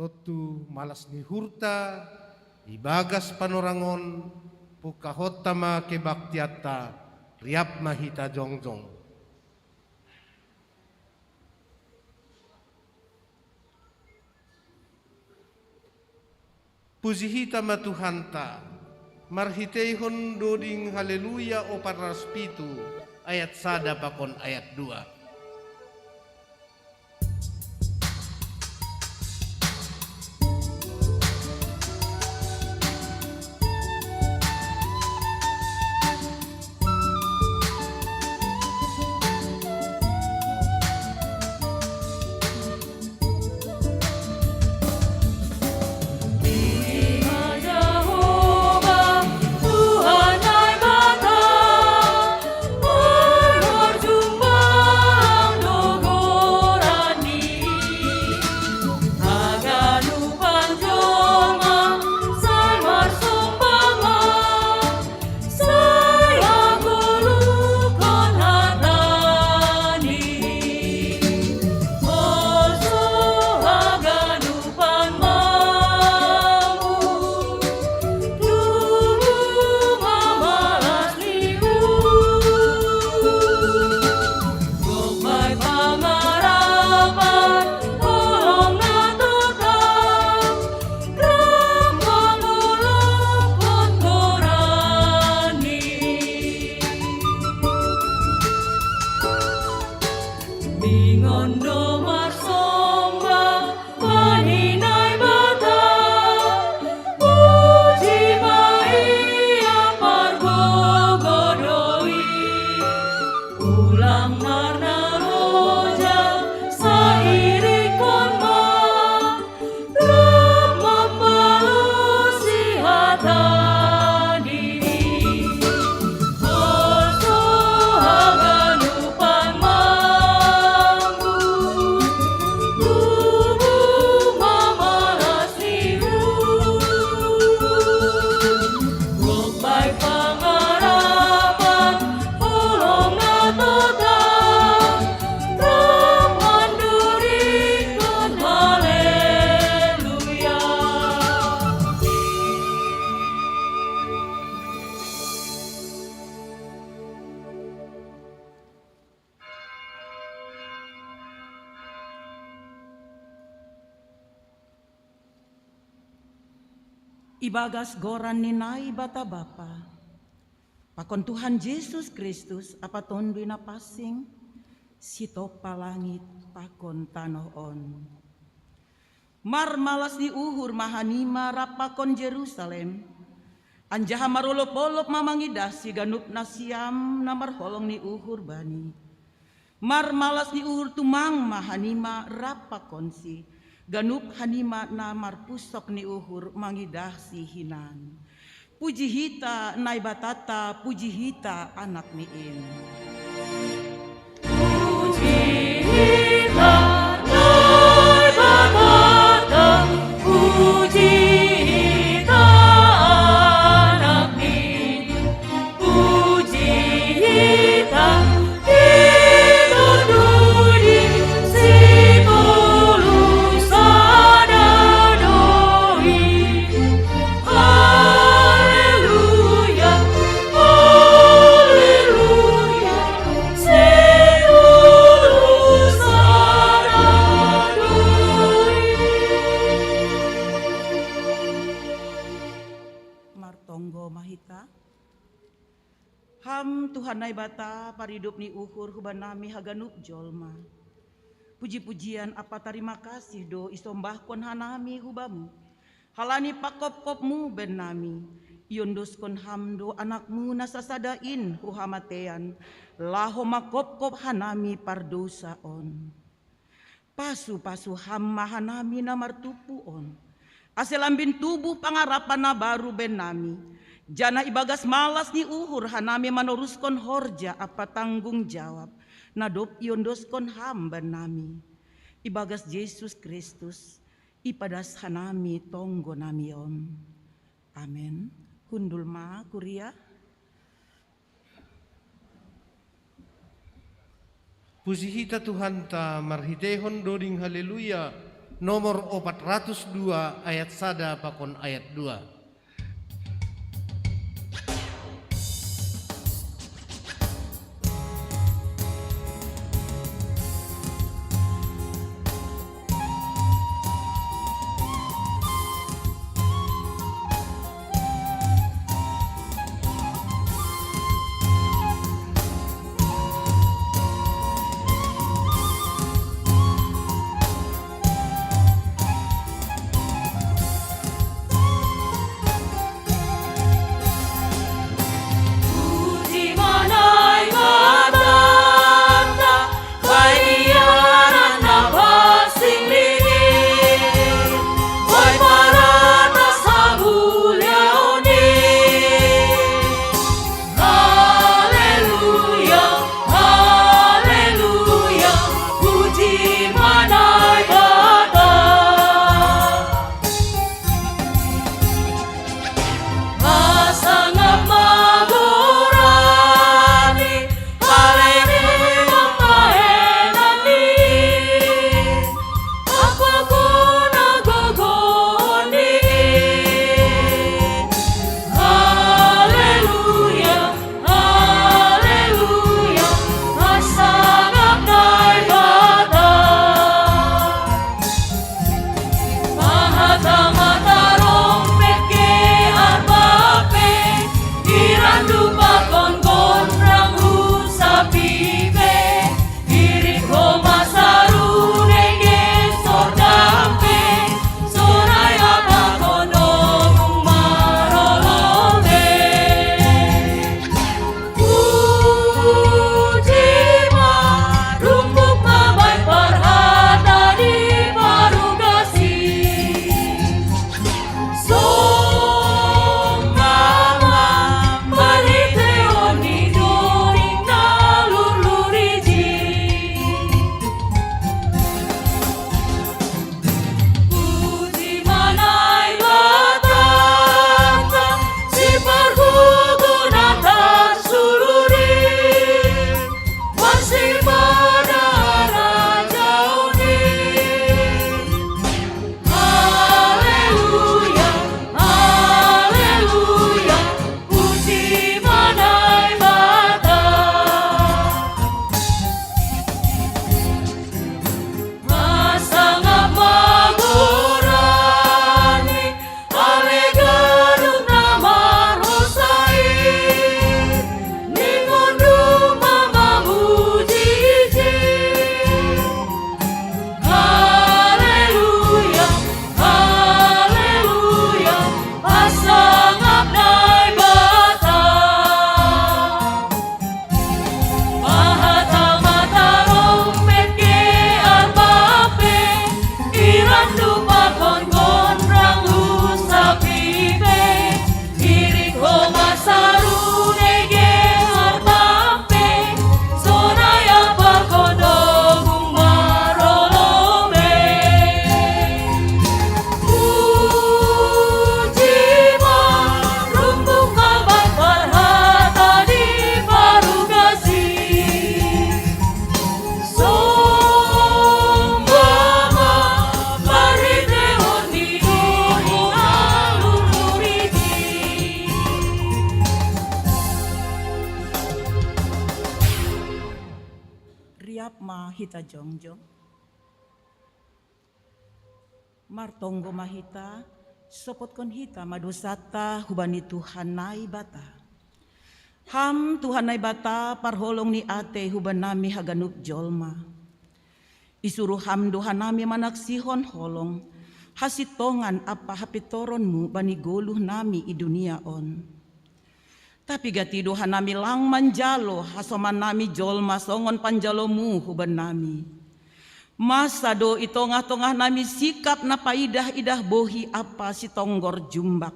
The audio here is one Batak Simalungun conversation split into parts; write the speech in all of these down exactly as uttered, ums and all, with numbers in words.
Tontu malas ni uhurta ibagas panorangon, pungkahonta ma kebaktianta, riap ma hita jongjong. Puji hita ma Tuhanta, marhiteihon doding Haleluya opat ratus pitu, ayat sada pakon ayat dua. Ibagas goran ni Naibata Bapa, pakon Tuhan Jesus Kristus, Ampa Tonduy Na Pansing, sitompa langit pakon tanoh on. Marmalas ni uhur ma hanima rap pakon Jerusalem, anjaha marolop-olop ma mangidah siganup nasiam na marholong ni uhur bani. Marmalas ni uhur tumang ma hanima rap pakonsi, ganup hanima na marpusok ni uhur mangidahsi hinan. Puji hita Naibatata, puji hita Anakni in. Puji hita Naibatata, puji hita Anakni in. Puji hita, hita dudi, sitolu sada do i. Haleluya, haleluya, sitolu sada do i. Martonggo ma hita. Ham Tuhan Naibata, paridup ni uhur hubanami haganup jolma. Puji-pujian ampa tarima kasih do isombahkon hanami hu Bamu, halani pakopkopmu bennami. Iondoskon Ham do Anakmu na sasada in hu hamatean, laho mangkopkop hanami pardousa on. Pasu-pasu Ham ma hanami na martumpu on, ase lambin tubuh pangarapan na baru bennami, janah ibagas malas ni uhur hanami manoruskon horja ampa tanggung jawab na dob iondoskon Ham bannami. Ibagas Jesus Kristus, ipadas hanami tonggonami on. Amen. Hundul ma, kuria. Puji hita Tuhanta marhiteihon doding haleluya, Nomor opat ratus dua ayat sada pakon ayat dua. Riap ma hita jongjong. Martonggo ma hita, sopotkon hita ma dosata hubani Tuhan Naibata. Ham Tuhan Naibata parholong ni atei hubanami haganup jolma. Isuru Ham do hanami manaksihon holong, hasitongan ampa hapitoronmu bani goluh nami i dunia on. Tapi gati do hanami lang manjalo hasoman nami jolma songon panjalomu huban nami. Masa do i tongah-tongah nami sikap na paidah-idah bohi ampa sitonggor jumbak.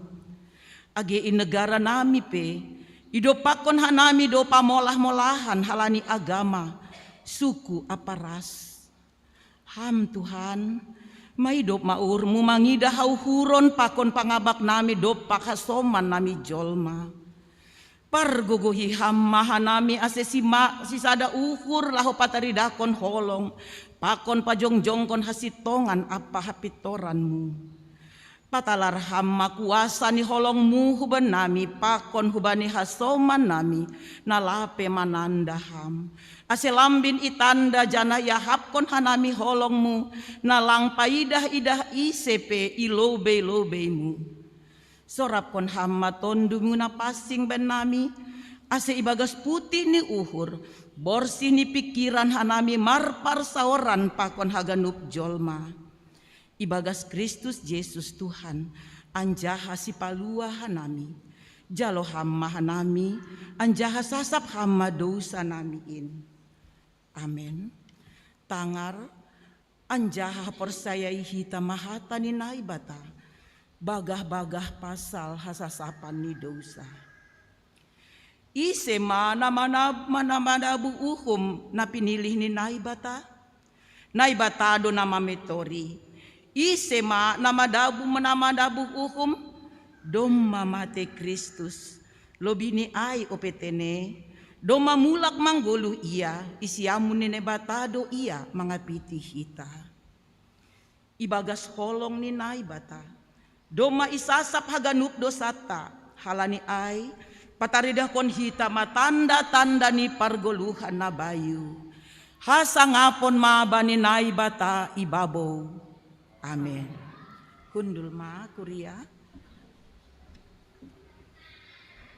Age i negara nami pe, idopakkon hanami do pamolah-molahan halani agama, suku ampa ras. Ham Tuhan, maidop ma uhurmu mangidah hauhuron pakon pangabak nami dompak hasoman nami jolma. Pargogohi Ham ma hanami ase sima sisada uhur laho pataridahkon holong, pakon pajongjongkon hasintongan ampa hapintoranMu. Patalar Ham ma kuasa ni holongMu huban nami pakon hubani hasoman nami, na lape mananda Ham. Ase lambin itanda janah iahapkon hanami holongMu, na lang paidah-idah ise pe i lobei-lobeiMu. Sorapkon Ham ma TonduyMu na pansing bani nami, ase ibagas putih ni uhur, borsih ni pingkiran hanami marparsaoran pakon haganup jolma. Ibagas Kristus Jesus Tuhan, anjaha Sipalua hanami. Jalo Ham ma hanami, anjaha sasap Ham ma dousa nami in. Amen. Tangar, anjaha porsayai hita ma hata ni Naibata, bagah-bagah pasal hasasapan ni dousa. Ise ma na mana-, mana madabuh uhum na pinilih ni Naibata? Naibata do na mametori. Ise ma na madabuh, na madabuh uhum? Domma matei Kristus. Lobih ni ai ope tene, domma mulak manggoluh Ia, i siamun ni Naibata do Ia mangapiti hita. Ibagas holong ni Naibata, domma isasap haganup dousanta, halani ai, pataridahkon hita ma tanda-tanda ni pargoluhan na bayu. Hasangapon ma bani Naibata i babou. Amen. Hundul ma, kuria.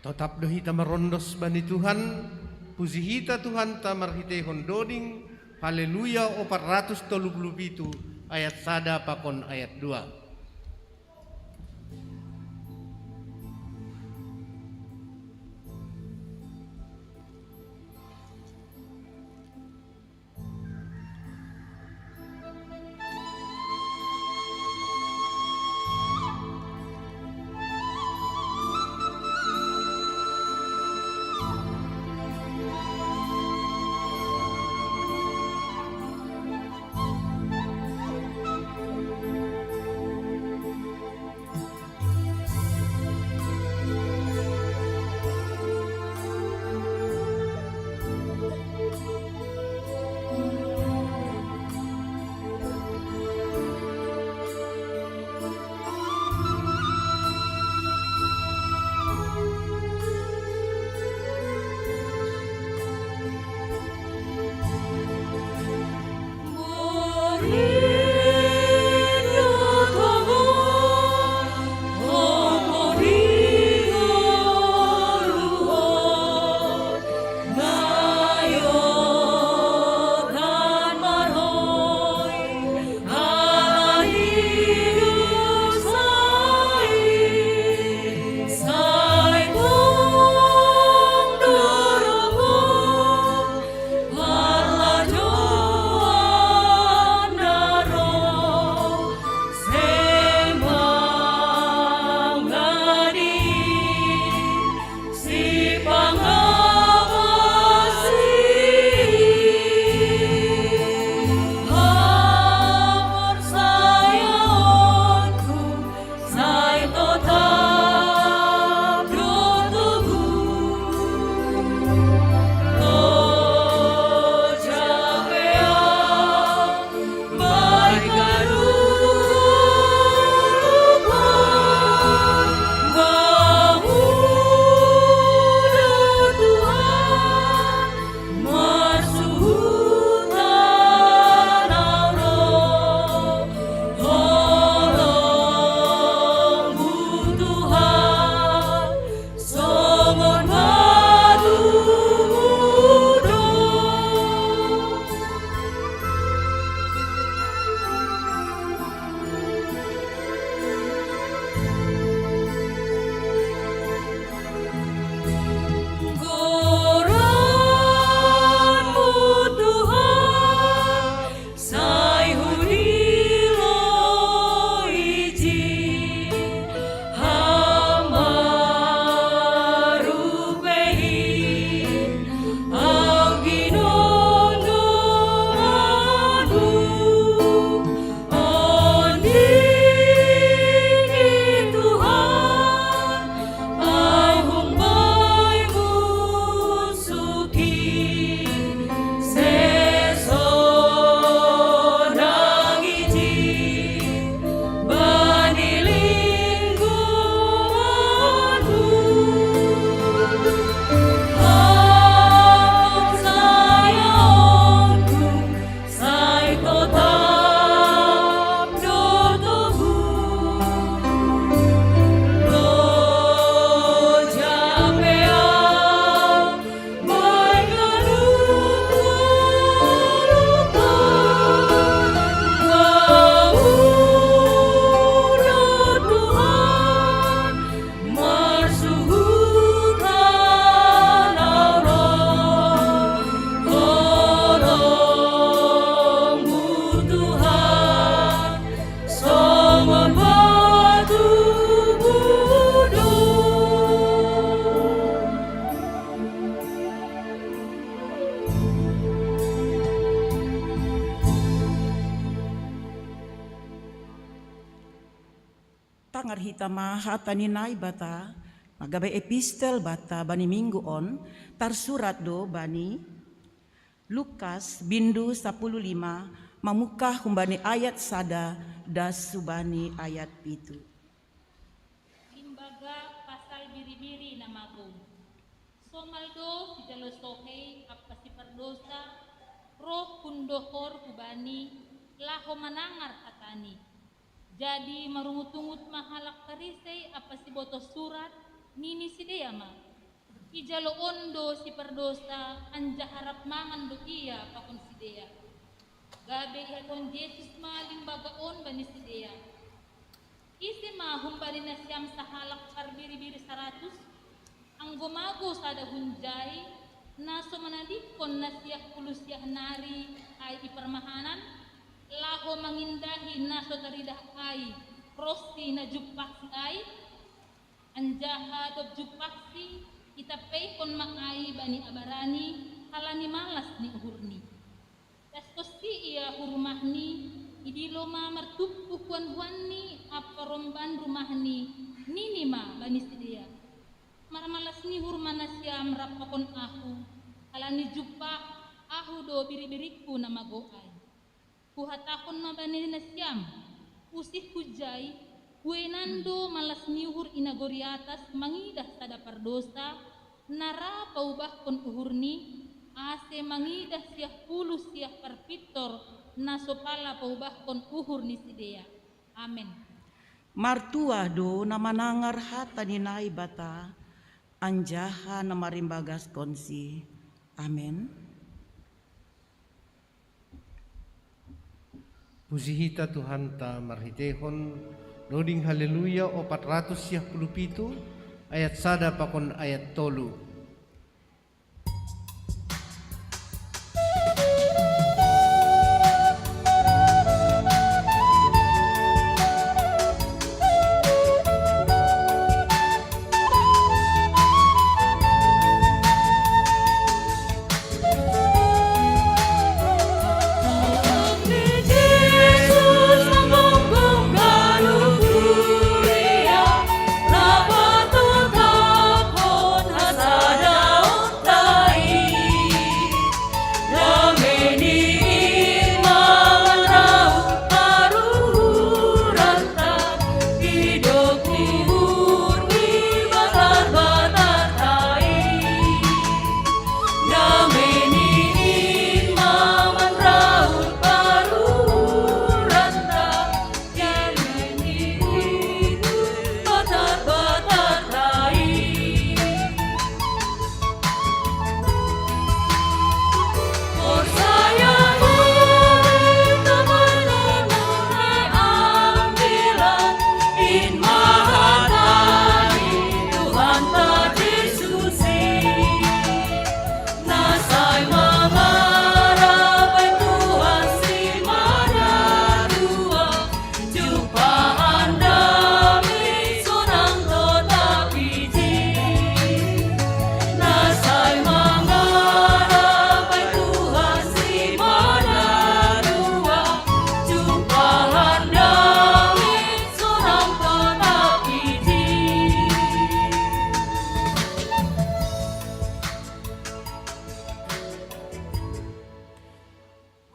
Totap do hita marondos bani Tuhan, puji hita Tuhanta marhiteihon doding, Haleluya opat ratus tolu puluh pitu, ayat sada pakon ayat dua. Hita ma hata ni Naibata, na gabe epistel bata bani minggu on, tarsurat do bani Lukas bindu sapuluh lima, mamungkah humbani ayat sada das subani ayat pitu. Limbaga pasal biri-biri na magou. Somal do sijalo sohei ampa sipardosa, roh hun dohor hubani, laho manangar hatani. Jadi marungut-ungut ma halak Parisei ampa sibotoh surat, nini sidea ma: Ijalo on do sipardosa, anjaha rap mangan do ia pakon sidea. Gabe ihatahon Jesus ma limbaga on bani sidea: Ise ma humbani nasiam sahalak parbiri-biri saratus? Anggo magou sada hunjai, na so manadingkon na siah pulu siah nari ai i parmahanan, laho mangindahi na so taridah ai ronsi na jumpahsi ai? Anjaha dob jumpahsi, itampeihon ma ai bani abarani, halani malas ni uhurni. Das tonsi ia hu rumahni, idilo ma martumpu huan-huanni ampa romban rumahni, nini ma bani sidea: Marmalas ni uhur ma nasiam rap pakon ahu, halani jumpah ahu do biri-biringku na magou ai. Huhatahon ma bani nasiam: Usih hujai, bueinan do malas ni uhur i nagori atas mangidah sada pardosa, na ra paubahkon uhurni, ase mangidah siah pulu siah parpintor na so pala paubahkon uhur ni sidea. Amen. Martuah do na manangar hata ni Naibata, anjaha na marimbagaskonsi. Amen. Puji hita Tuhanta marhiteihon doding Haleluya opat ratus siah pulu pitu, ayat sada pakon ayat tolu.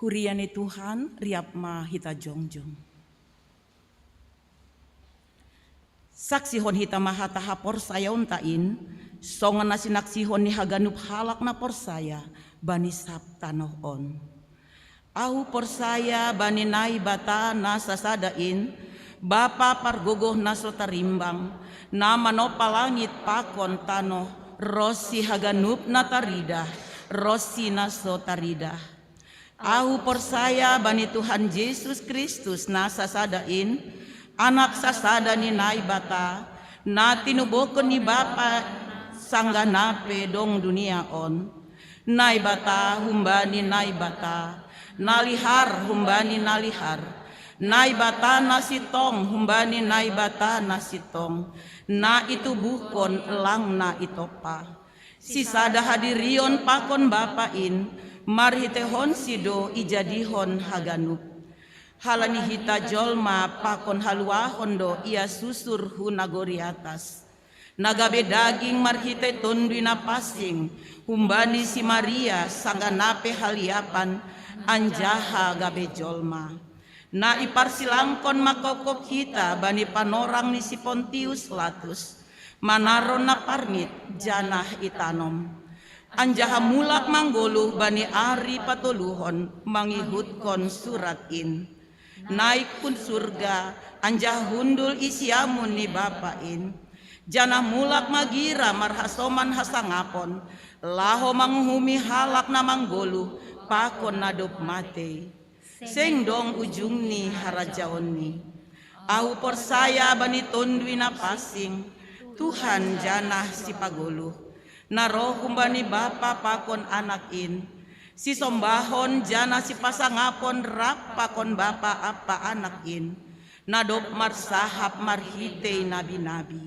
Huria ni Tuhan, riap ma hita jongjong. Saksihon hita ma hata haporsayaonta in, songon na sinaksihon ni haganup halak na porsaya bani sab tanoh on. Ahu porsaya bani Naibata na sasada in, Bapa pargogoh na so tarimbang, na manompa langit pakon tanoh, ronsi haganup na taridah, ronsi na so taridah. Ahu porsaya bani Tuhan Jesus Kristus na sasada in, Anak sasada ni Naibata, na tinubuhon ni Bapa sanggah na pe dong dunia on. Naibata humbani Naibata, na lihar humbani na lihar, Naibata na sintong humbani Naibata na sintong, na itubuhkon lang na itompa. Sisada hadirion pakon Bapa in, marhiteihonsi do ijadihon haganup. Halani hita jolma pakon haluahon do ia susur hu nagori atas, na gabe daging marhitei Tonduy Napansing, humbani si Maria sanggah na pe haliapan, anjaha gabe jolma. Na iparsilangkon mangkopkop hita bani panorang ni si Pontius Latus, manaron na parngit janah itanom. Anjaha mulak manggoluh bani ari patoluhon mangihutkon surat in. Naik hun surga, anjaha hundul i siamun ni Bapa in. Janah mulak magira marhasoman hasangapon, laho manguhumi halak na manggoluh pakon na dob matei. Seng dong ujungni harajaonni. Ahu porsaya bani Tonduy Napansing, Tuhan janah Sipagoluh, na roh humbani Bapa pakon Anak in, sisombahon janah sipasangapon rap pakon Bapa ampa Anak in, na dob marsahap marhitei nabi-nabi.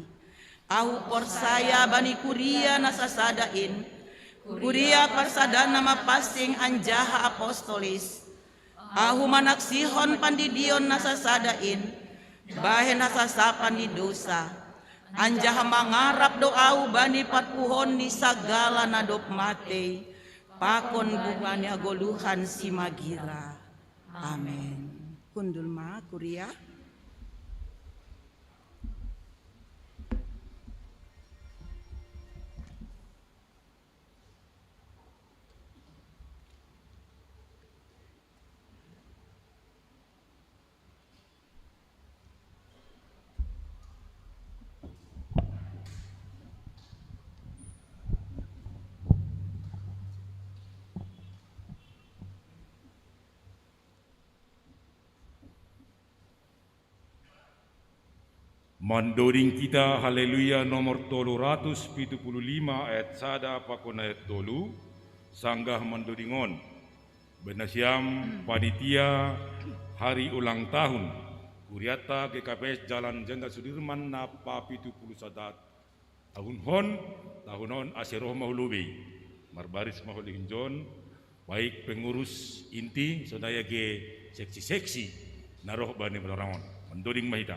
Ahu porsaya bani kuria na sasada in, kuria parsadaan na mapansing anjaha apostolis. Ahu manaksihon pandidion na sasada in, bahen hasasapan ni dousa, anjaha mangarap do ahu bani parpuhoon ni sagala na dob matei, pakon bungani hagoluhan simagira. Amen. Hundul ma kuria. Mandoding kita Haleluya nomor tolu ratus pitu puluh lima ayat sada pakon ayat tolu, sanggah mandoding on. Bahen nasiam panitia hari ulang tahun Kuriata G K P S Jalan Jenderal Sudirman na papitu puluh sada tahun hon, tahun on ase roh ma hu lobei. Marbaris ma holihon jon, baik pengurus inti, sonai age seksi-seksi na roh bani panorang on. Mandoding ma hita.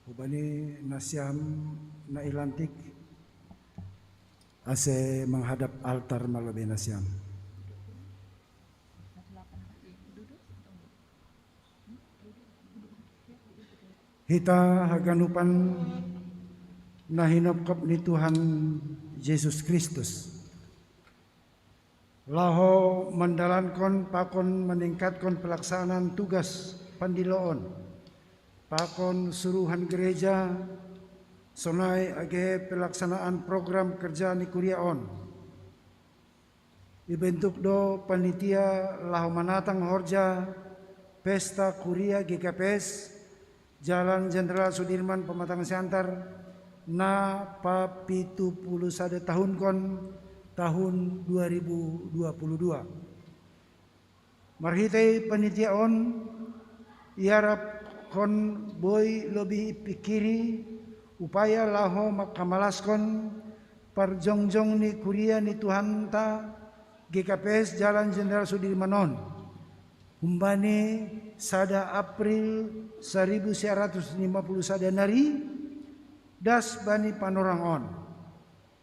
Hubani nasiam na ilantik, ase manghadap altar ma lobei nasiam. Hita haganupan na hinopkop ni Tuhan Jesus Kristus, laho mandalankon pakon maningkatkon pelaksanaan tugas pandiloon pakon suruhan gereja, sonai age pelaksanaan program kerja ni kuria on. Ibentuk do panitia laho manatang horja pesta kuria G K P S, Jalan Jenderal Sudirman, Pematang Siantar, na papitu puluh sada tahunkon tahun dua ribu dua puluh dua. Marhitei panitia on, iarapkon boi lobi ipikiri upaya laho mangkamalaskon parjongjong ni kuria ni Tuhanta G K P S Jalan Jenderal Sudirman on, humbani sada April saribu sia ratus lima puluh sada nari, das bani panorang on.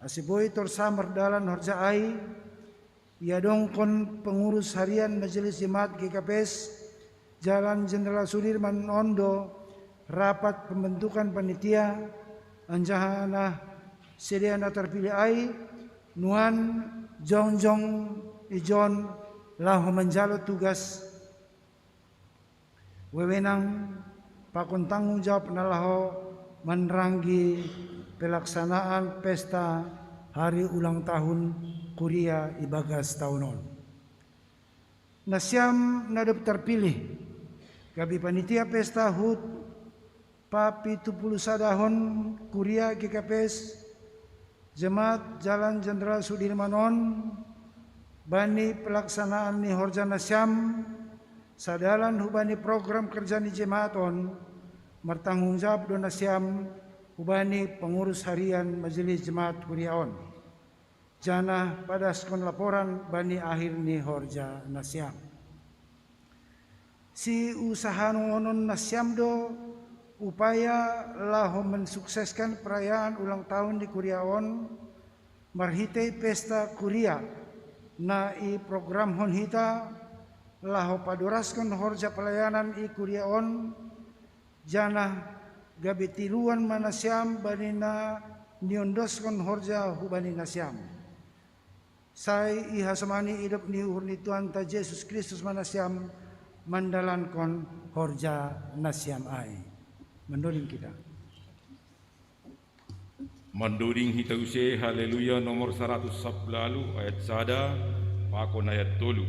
Ase boi torsa mardalan horja ai, iadongkon pengurus harian Majelis Jemaat G K P S Jalan Jenderal Sudirman on do rapat pembentukan panitia, anjaha na sidea na tarpilih ai nuan jongjong ijon laho manjalo tugas wewenang pakon tanggung jawab na laho manranggi pelaksanaan pesta hari ulang tahun kuria ibagas taon on. Nasiam na dob tarpilih gabe panitia pesta hut papitu puluh sadahon kuria G K P S Jemaat Jalan Jenderal Sudirman on, bani pelaksanaan ni horja nasiam sadalan hubani program kerja ni jemaat on, martanggung jawab do nasiam hubani pengurus harian Majelis Jemaat kuria on, janah padaskon laporan bani akhir ni horja nasiam. Siusahanonon nasiam do upaya laho mensukseskan perayaan ulang tahun di kuria on marhitei pesta kuria, na iprogramhon hita laho padoraskon horja pelayanan i kuria on, janah gabe tiruan ma nasiam bani na niondoskon horja hubani nasiam. Sai ihasomani idop ni uhur ni Tuhanta Jesus Kristus ma nasiam mandalankon horja nasiam ai. Mandoding kita. Mandoding hita use Haleluya nomor saratus sapuluh ayat sada pakon ayat tolu.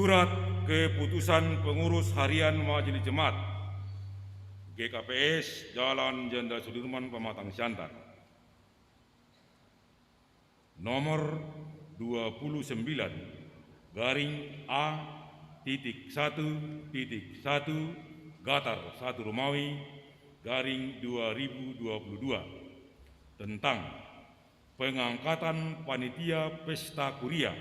Surat keputusan pengurus harian Majelis Jemaat G K P S Jalan Jenderal Sudirman Pematang Siantar nomor dua puluh sembilan garing A titik satu titik satu gatar satu Romawi garing dua ribu dua puluh dua tentang pengangkatan panitia pesta kuria,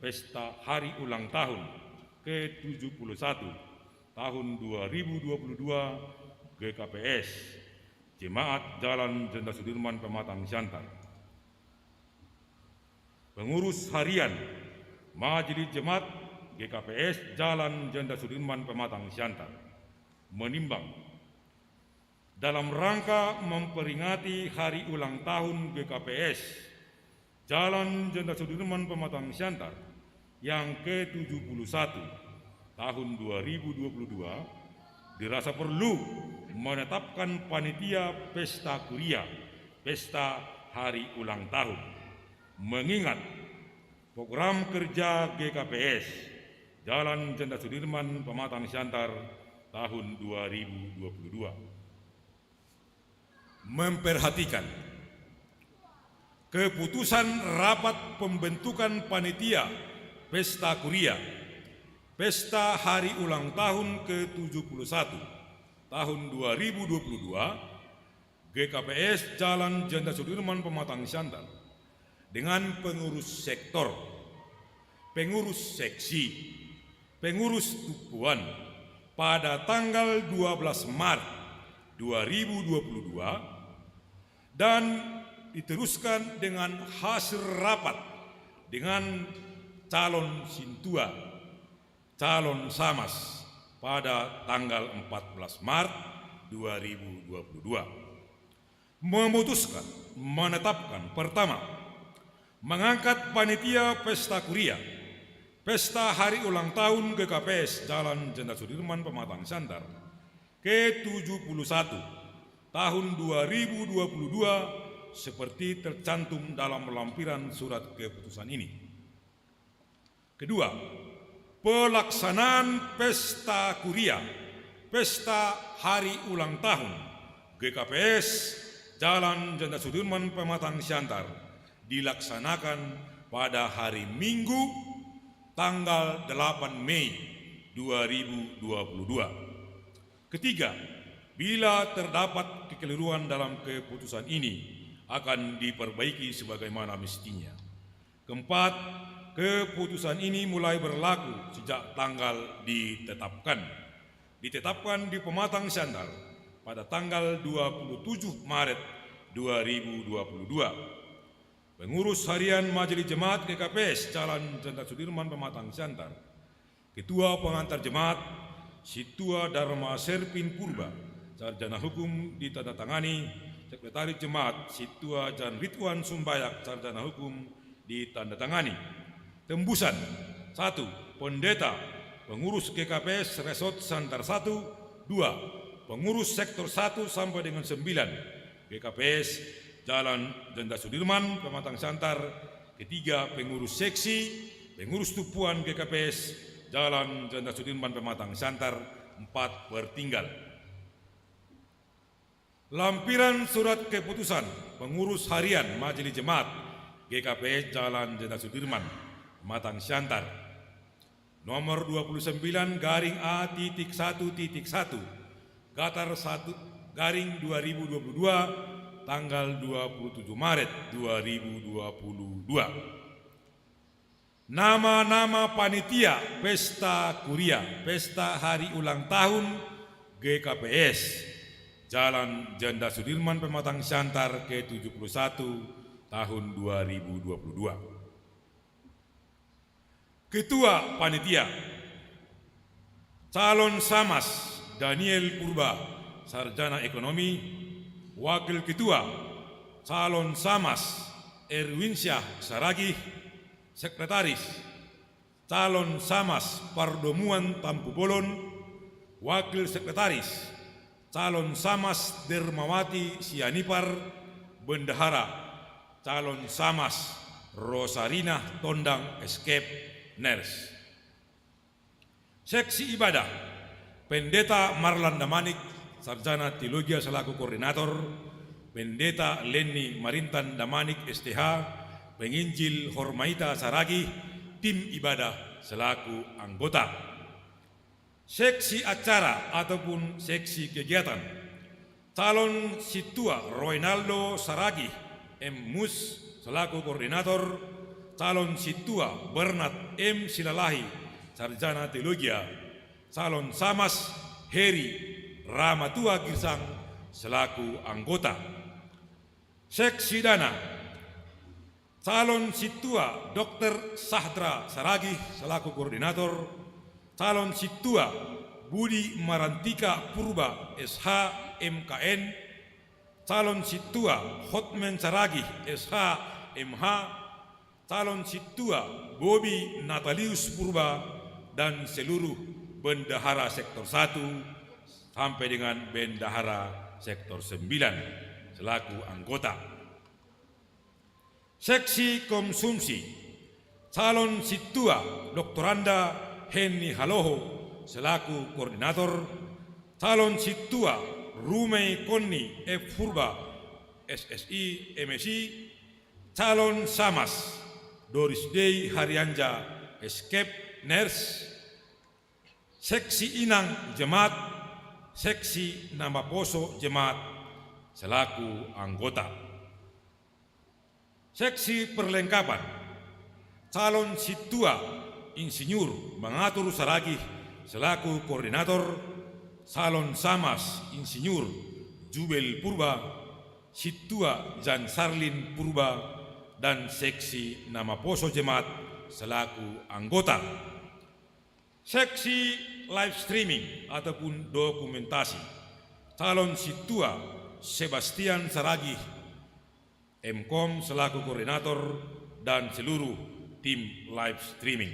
pesta hari ulang tahun ke tujuh puluh satu tahun dua ribu dua puluh dua G K P S Jemaat Jalan Jenderal Sudirman Pematang Siantar. Pengurus harian Majelis Jemaat G K P S Jalan Jenderal Sudirman Pematang Siantar menimbang, dalam rangka memperingati hari ulang tahun G K P S Jalan Jenderal Sudirman Pematang Siantar yang ke tujuh puluh satu tahun dua ribu dua puluh dua, dirasa perlu menetapkan panitia pesta kuria, pesta hari ulang tahun. Mengingat program kerja G K P S Jalan Jenderal Sudirman Pematang Siantar tahun dua ribu dua puluh dua. Memperhatikan keputusan rapat pembentukan panitia pesta kuria, pesta hari ulang tahun ke tujuh puluh satu tahun dua ribu dua puluh dua, G K P S Jalan Jenderal Sudirman Pematang Siantar dengan pengurus sektor, pengurus seksi, pengurus tupuan pada tanggal dua belas Maret dua ribu dua puluh dua dan diteruskan dengan hasil rapat dengan calon sintua, calon samas pada tanggal empat belas Maret dua ribu dua puluh dua. Memutuskan, menetapkan, pertama, mengangkat panitia pesta kuria, pesta hari ulang tahun G K P S Jalan Jenderal Sudirman Pematang Siantar ke tujuh puluh satu tahun dua ribu dua puluh dua seperti tercantum dalam lampiran surat keputusan ini. Kedua, pelaksanaan pesta kuria, pesta hari ulang tahun G K P S Jalan Jenderal Sudirman Pematang Siantar dilaksanakan pada hari Minggu tanggal delapan Mei dua ribu dua puluh dua. Ketiga, bila terdapat kekeliruan dalam keputusan ini, akan diperbaiki sebagaimana mestinya. Keempat, keputusan ini mulai berlaku sejak tanggal ditetapkan. Ditetapkan di Pematang Siantar pada tanggal dua puluh tujuh Maret dua ribu dua puluh dua. Pengurus harian Majelis Jemaat G K P S Jalan Jenderal Sudirman Pematang Siantar. Ketua pengantar jemaat, Situa Dharma Serpin Purba, sarjana hukum, ditandatangani. Sekretaris jemaat, Situa Jan Ridwan Sumbayak, sarjana hukum, ditandatangani. Tembusan, satu, pendeta, pengurus G K P S Resort Siantar satu, dua, pengurus sektor satu sampai dengan sembilan, G K P S Jalan Jenderal Sudirman, Pematang Siantar. Ketiga, pengurus seksi, pengurus tupuan G K P S Jalan Jenderal Sudirman, Pematang Siantar. Empat, pertinggal. Lampiran surat keputusan pengurus harian Majelis Jemaat G K P S Jalan Jenderal Sudirman, Pematang Siantar, nomor dua puluh sembilan garing A titik satu titik satu gatar satu garing dua ribu dua puluh dua, tanggal dua puluh tujuh Maret dua ribu dua puluh dua. Nama-nama panitia pesta kuria, pesta hari ulang tahun G K P S Jalan Jenderal Sudirman, Pematang Siantar ke tujuh puluh satu tahun dua ribu dua puluh dua. Ketua panitia, calon samas Daniel Purba, sarjana ekonomi. Wakil ketua, calon samas Erwinsyah Saragih. Sekretaris, calon samas Pardomuan Tampubolon. Wakil sekretaris, calon samas Dermawati Sianipar. Bendahara, calon samas Rosarina Tondang, Eskep, Ners. Seksi ibadah, Pendeta Marlan Damanik, Sarjana Teologia selaku koordinator, Pendeta Leni Marintan Damanik, S T H, penginjil Hormaita Saragih, tim ibadah selaku anggota. Seksi acara ataupun seksi kegiatan, calon situa Roinaldo Saragih, M Mus, selaku koordinator, calon situa Bernard M Silalahi, Sarjana Teologia, calon samas Heri Ramatua Girsang selaku anggota. Seksi dana, calon situa Dokter Sahdra Saragih selaku koordinator, calon situa Budi Marantika Purba, S H, M K N, calon situa Hotmen Saragih, S H, M H, calon situa Bobi Natalius Purba, dan seluruh bendahara sektor satu sampai dengan bendahara sektor sembilan selaku anggota. Seksi konsumsi, calon situa Doktoranda Henny Haloho selaku koordinator, calon situa Rumei Konni F Purba, S S I, M S I, calon samas Doris Dei Harianja, Escape Nurse, seksi inang jemaat, seksi nama poso jemaat selaku anggota. Seksi perlengkapan, calon situa Insinyur Mangatur Saragih selaku koordinator, calon samas Insinyur Jubel Purba, situa Jan Sarlin Purba, dan seksi nama poso jemaat selaku anggota. Seksi live streaming ataupun dokumentasi, calon situa Sebastian Saragih, M Kom selaku koordinator, dan seluruh tim live streaming.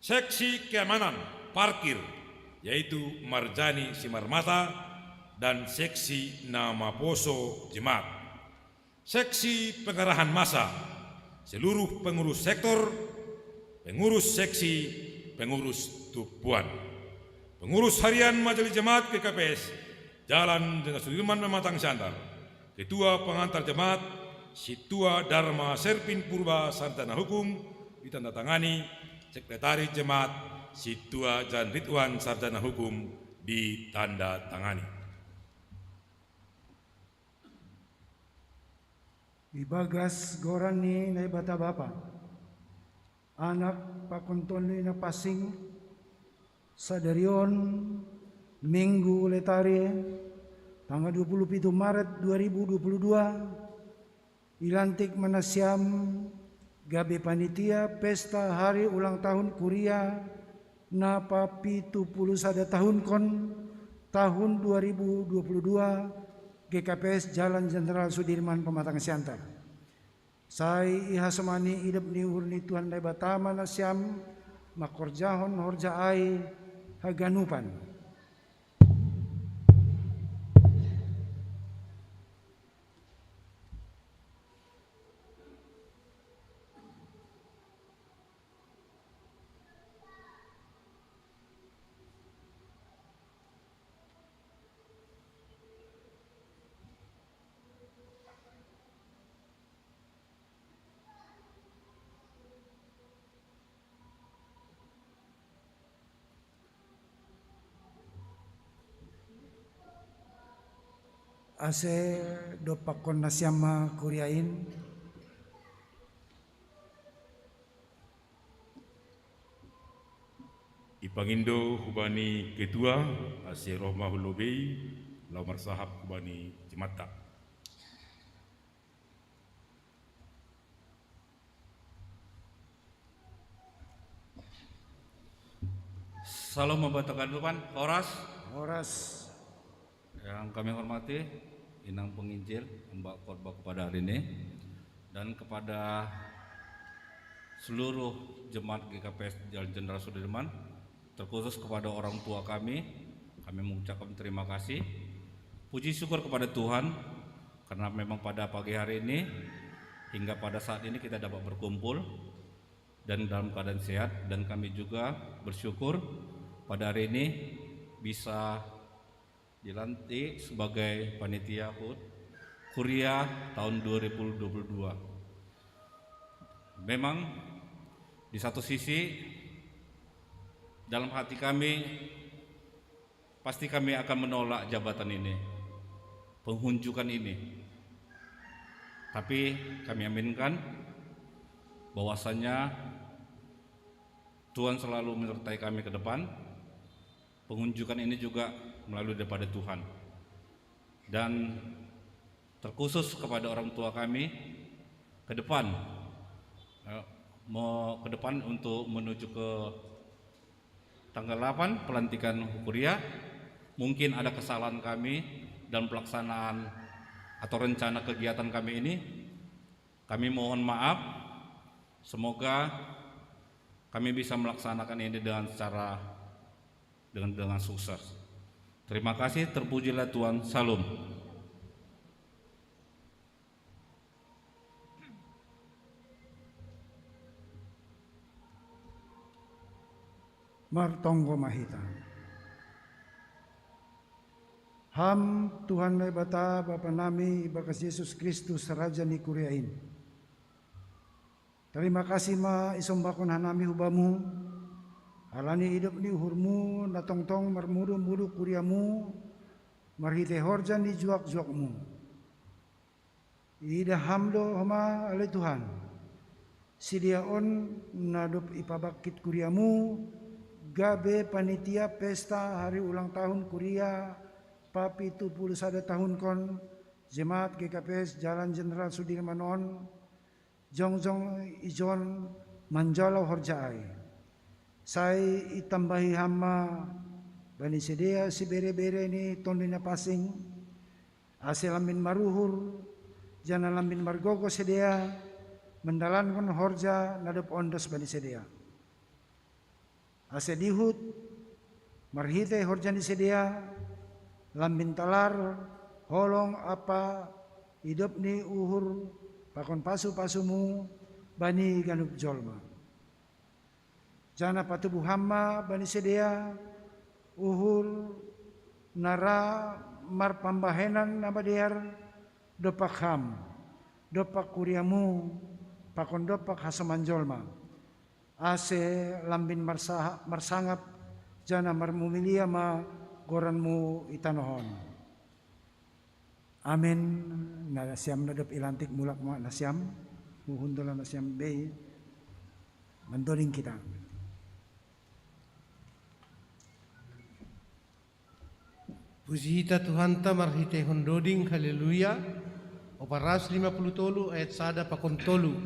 Seksi keamanan parkir, yaitu Marjani Simarmata dan seksi nama poso jemaat. Seksi pengarahan masa, seluruh pengurus sektor, pengurus seksi, pengurus tupuan. Pengurus harian Majelis Jemaat G K P S Jalan Jenderal Sudirman Pematang Siantar. Ketua pengantar jemaat, Situa Dharma Serpin Purba, Sarjana Hukum, ditandatangani. Sekretaris Jemaat, Situa Jan Ridwan, Sarjana Hukum, ditandatangani. Ibagas goran ni Naibata Bapa, Anak pakonton ni na passing, sadarion Minggu Letare, tanggal dua puluh pitu Maret dua ribu dua puluh dua, ilantik manasiam gabe panitia pesta hari ulang tahun kuria na papitu puluh sada tahunkon tahun dua ribu dua puluh dua, G K P S Jalan Jenderal Sudirman Pematang Siantar. Sai ihasomani idop ni uhur ni Tuhan Naibata manasiam mangkorjahon horja ai haganupan. Ase dopakkon nasiam ma kuriain. Ipangindo hubani ketua, ase roh ma hulobei, lao marsahap hubani jematta. Salam membatalkan depan, horas. Horas. Yang kami hormati, Inang Penginjil, Mbak Khotbah kepada hari ini, dan kepada seluruh jemaat G K P S Jalan Jenderal Sudirman, terkhusus kepada orang tua kami, kami mengucapkan terima kasih. Puji syukur kepada Tuhan, karena memang pada pagi hari ini, hingga pada saat ini kita dapat berkumpul dan dalam keadaan sehat, dan kami juga bersyukur pada hari ini bisa dilantik sebagai panitia hut Kuria tahun dua ribu dua puluh dua. Memang di satu sisi dalam hati kami pasti kami akan menolak jabatan ini, penghunjukan ini. Tapi kami aminkan bahwasanya Tuhan selalu menyertai kami ke depan. Penghunjukan ini juga melalui daripada Tuhan. Dan terkhusus kepada orang tua kami ke depan, eh, mau ke depan untuk menuju ke tanggal delapan pelantikan Kuria, mungkin ada kesalahan kami dalam pelaksanaan atau rencana kegiatan kami ini. Kami mohon maaf. Semoga kami bisa melaksanakan ini dengan secara dengan dengan sukses. Terima kasih, terpujilah Tuhan. Salam. Martonggo ma hita. Ham Tuhan Naibata, Bapa nami, ibagas Jesus Kristus, Raja ni kuria in. Tarima kasih ma isombahkon hanami hu Bamu, halani idop ni uhurMu na tongtong marmudu-mudu kuriaMu marhitei horja ni juak-juakMu. Iidah Ham do homa, ale Tuhan, sidea on na dob ipabangkit kuriaMu gabe panitia pesta hari ulang tahun kuria papitu puluh sada tahunkon Jemaat G K P S Jalan Jenderal Sudirman on, jongjong ijon manjalo horja ai. Sai itambahi Ham ma bani sidea sibere-bere ni Tonduy Napansing, ase lambin maruhur, janah lambin margogoh sidea mandalankon horja na dob ondos bani sidea. Ase dihut marhitei horja ni sidea, lambin talar, holong ampa idop ni uhur pakon pasu-pasuMu bani ganup jolma. Janah patubuh Ham ma bani sidea uhur na ra marpambahenan na madear dompak Ham, dompak kuriaMu, pakon dompak hasoman jolma, ase lambin marsa-, marsangap janah marmulia ma goranMu i tanoh on. Amen. Nasiam na dob ilantik, mulak ma nasiam, huhundul nasiam bei, mandoding kita. Puji hita Tuhanta marhiteihon doding. Haleluya. Opat ratus lima puluh tolu ayat sada pakon tolu.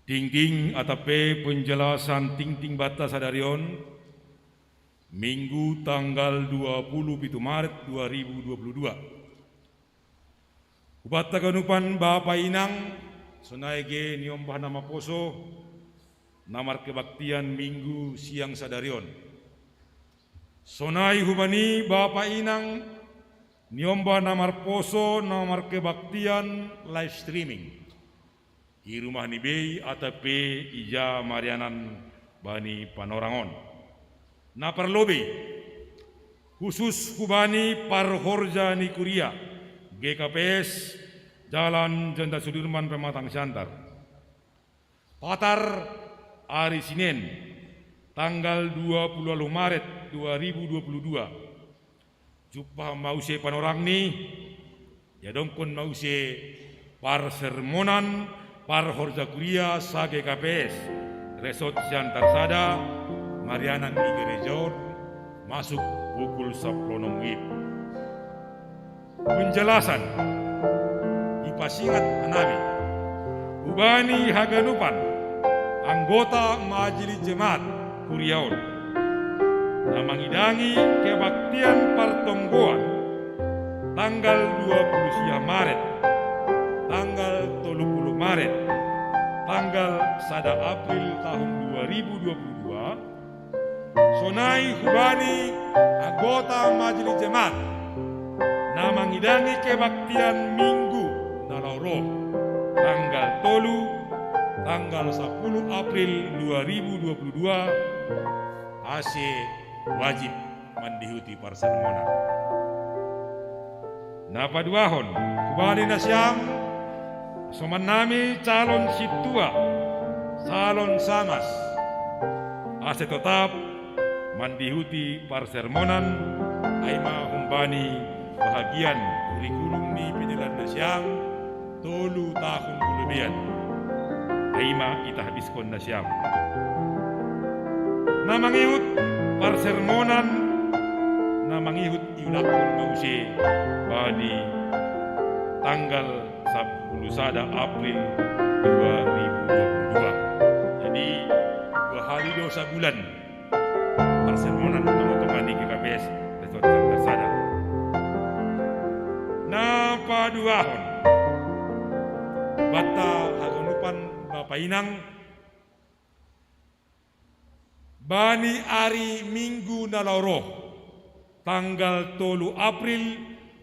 Tingting atap pe penjelasan tingting banta sadari on, Minggu tanggal dua puluh pitu Maret dua ribu dua puluh dua. Hubanta haganupan bapa inang, sonai ge niombah na maposo, na markebaktian Minggu siang sadari on. Sonai hubani bapa inang, niombah na marposo na markebaktian live streaming. I rumah ni bei atap pe ija marianan bani panorang on. Na parlobei, khusus hubani parhorja ni kuria, G K P S, Jalan Jenderal Sudirman Pematang Siantar. Patar ari Sinen, tanggal dua puluh walu Maret dua ribu dua puluh dua. Jumpah ma muse panorangni, iadongkon ma muse parsermonan parhorja kuria sa-G K P S, Resort Siantar Sada, marianan i gereja on, masuk pukul sampulu onom WIB. Penjelasan, ipasingat hanami, hubani haganupan anggota Majelis Jemaat kuria on, na mangidangi kebaktian partonggoan tanggal dua puluh sia Maret, tanggal tolu puluh Maret, tanggal sada April tahun dua ribu dua puluh dua, sonai hubani anggota Majelis Jemaat na mangidangi kebaktian Minggu na laho ro, tanggal tolu, tanggal sampulu April dua ribu dua puluh dua, ase wajib mandihuti parsermonan. Na paduahon, hubani nasiam, somannami calon sintua, calon samas, ase totap mandihuti parsermonan, ai ma humbani bahagian kurikulum ni pinillan nasiam, tolu tahun puluh bian. Ai ma itahbiskon nasiam. Na mangihut parsermonan, na mangihut iulakkon ma muse bani tanggal sampulu sada April dua ribu dua puluh dua. Jadi, dua hali do sabulan parsermonan tonga-tonga ni G K P S Resort Siantar Sada. Na paduahon, banta haganupan bapa inang, bani ari Minggu na laho ro, tanggal tolu April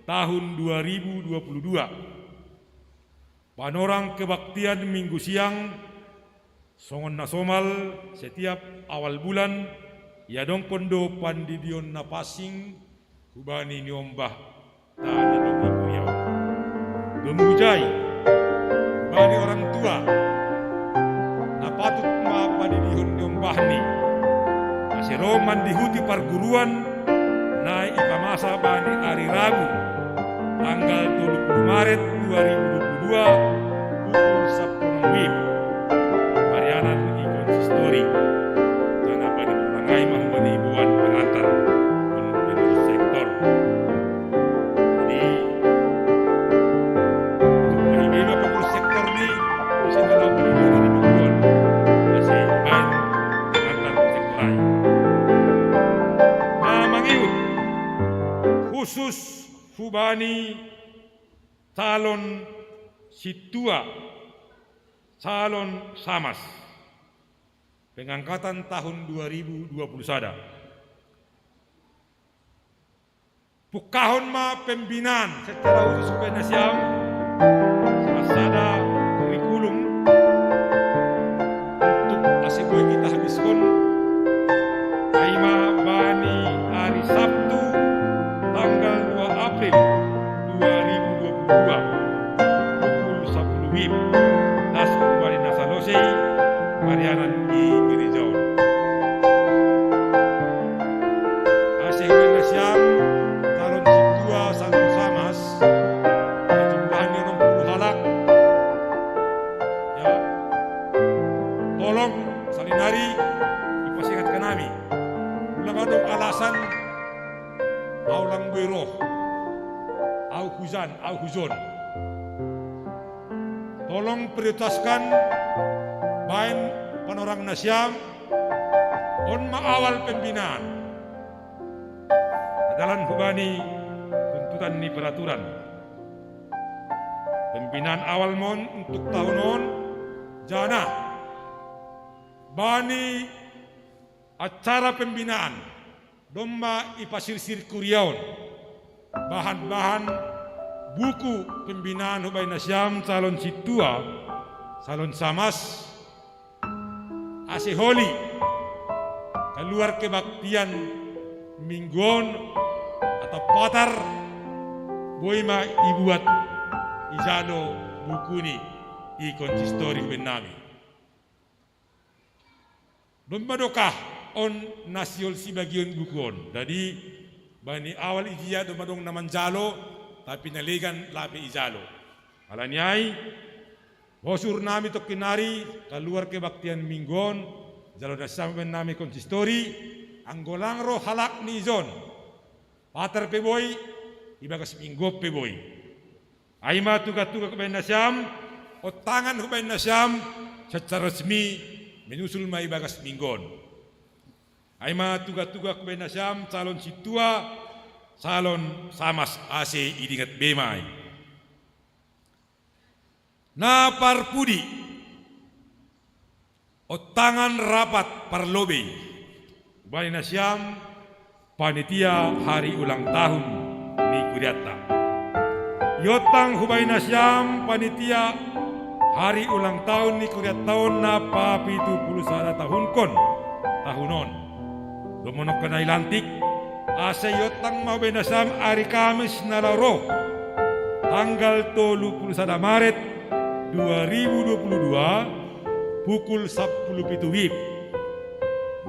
tahun dua ribu dua puluh dua. Panorang kebaktian Minggu siang, songon na somal setiap awal bulan, iadongkon do pandidion na pansing hubani niombah ta na domu kuria on. Domu hujai, hubani orang tua, na patut ma padidihon niombahni, ase ro mandihuti parguruan na ipamasa bani ari Rabu, tanggal tolu puluh Maret dua ribu dua puluh dua, pukul sampulu onom WIB. Marianan i konsistori, jala bani tulang ai ma hubani iboan pengantar, pengurus sektor. Jadi, untuk bani iboan pengurus sektor ni, bisa dalam pendidikan dari iboan. Masih baik, pengantar sektor ai. Na mangihut, khusus hubani calon sintua, calon samas, pengangkatan tahun dua ribu dua puluh sada. Pungkahon ma pembinaan secara khusus hubani nasiam, salah sada kurikulum, untuk ase boi itahbiskon, ai ma bani ari Sabtu tanggal dua April dua ribu dua puluh dua, pukul sampulu WIB, das hubani na salose i marianan i gereja on. Ase hubani nasiam calon sintua, calon samas, jumlahna onom puluh halak, ya, tolong salinari ipasingat hanami. Ulang adong alasan, ahu lang boi ro. Au hujan, au hujon. Tolong prioritaskan baen panorang nasiam, on ma awal pembinaan. Adalan hubani tuntutan ni peraturan. Pembinaan awal mon untuk tahun on, jana bani acara pembinaan, domma ipasirsir kuriaon bahan-bahan buku pembinaan hubaen nasiam calon sintua, calon samas, ase holi kaluar kebaktian minggu on atau patar, boi ma ibuat ijalo buku ni i konsistori hubaen nami. Domma dokah on na sihol sibagion buku on. Jadi bani awal ijia domma dong na manjalo, tapi na legan lape ijalo. Alani ai, bosur nami tongkin nari kaluar kebaktian minggu on, jalo nasiam hubaen nami konsistori, anggo lang ro halak ni ijon. Patar pe boi, ibagas minggu on pe boi. Ai ma tuga-tuga hubaen nasiam, ontangan hubaen nasiam, secara resmi menyusul ma ibagas minggu on. Ai ma tuga-tuga hubaen nasiam calon sintua, calon samas ase idingat be ma i. Na parpudi, ontangan rapat parlobei hubaen nasiam panitia hari ulang tahun ni kurianta. Iontang hubaen nasiam panitia hari ulang tahun ni kurianta on na papitu pulu sada tahun on, tahun on. Dohononku na ilantik, asa iontang ma hubaen nasiam ari Kamis na laho ro, tanggal tolu pulu sada Maret dua ribu dua pulu dua, pukul sampulu pitu wib.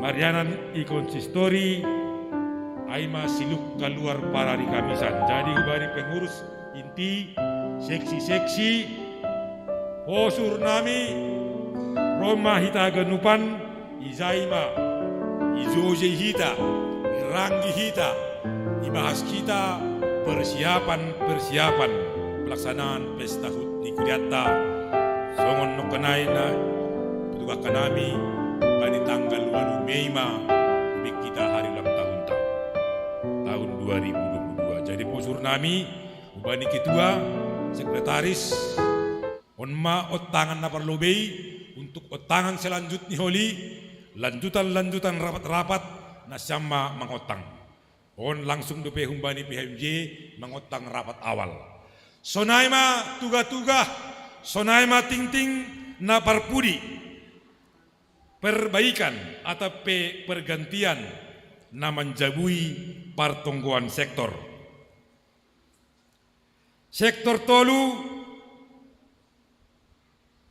Marianan i konsistori, ai ma siluk kaluar parari Kamisan. Jadi hubani pengurus inti, seksi-seksi, bosur nami, ro ma hita haganupan, ijai ma, ijojoi hita, iranggi hita, ibahas hita persiapan-persiapan pelaksanaan pesta hut ni kurianta. Songon nongkan ai na patugahkan nami, bani tanggal ualu Mei ma dibaen hita hari ulang tahunta tahun dua ribu dua puluh dua. Jadi bosur nami, hubani ketua, sekretaris, on ma ontangan na parlobei. Untuk ontangan selanjut ni holi, lanjutan-lanjutan rapat-rapat, nasiam ma mangontang. On langsung dope humbani P H M J mangontang rapat awal. Sonai ma tuga-tuga, sonai ma tingting na parpudi, perbaikan atau pe pergantian na manjabui partonggoan sektor. Sektor tolu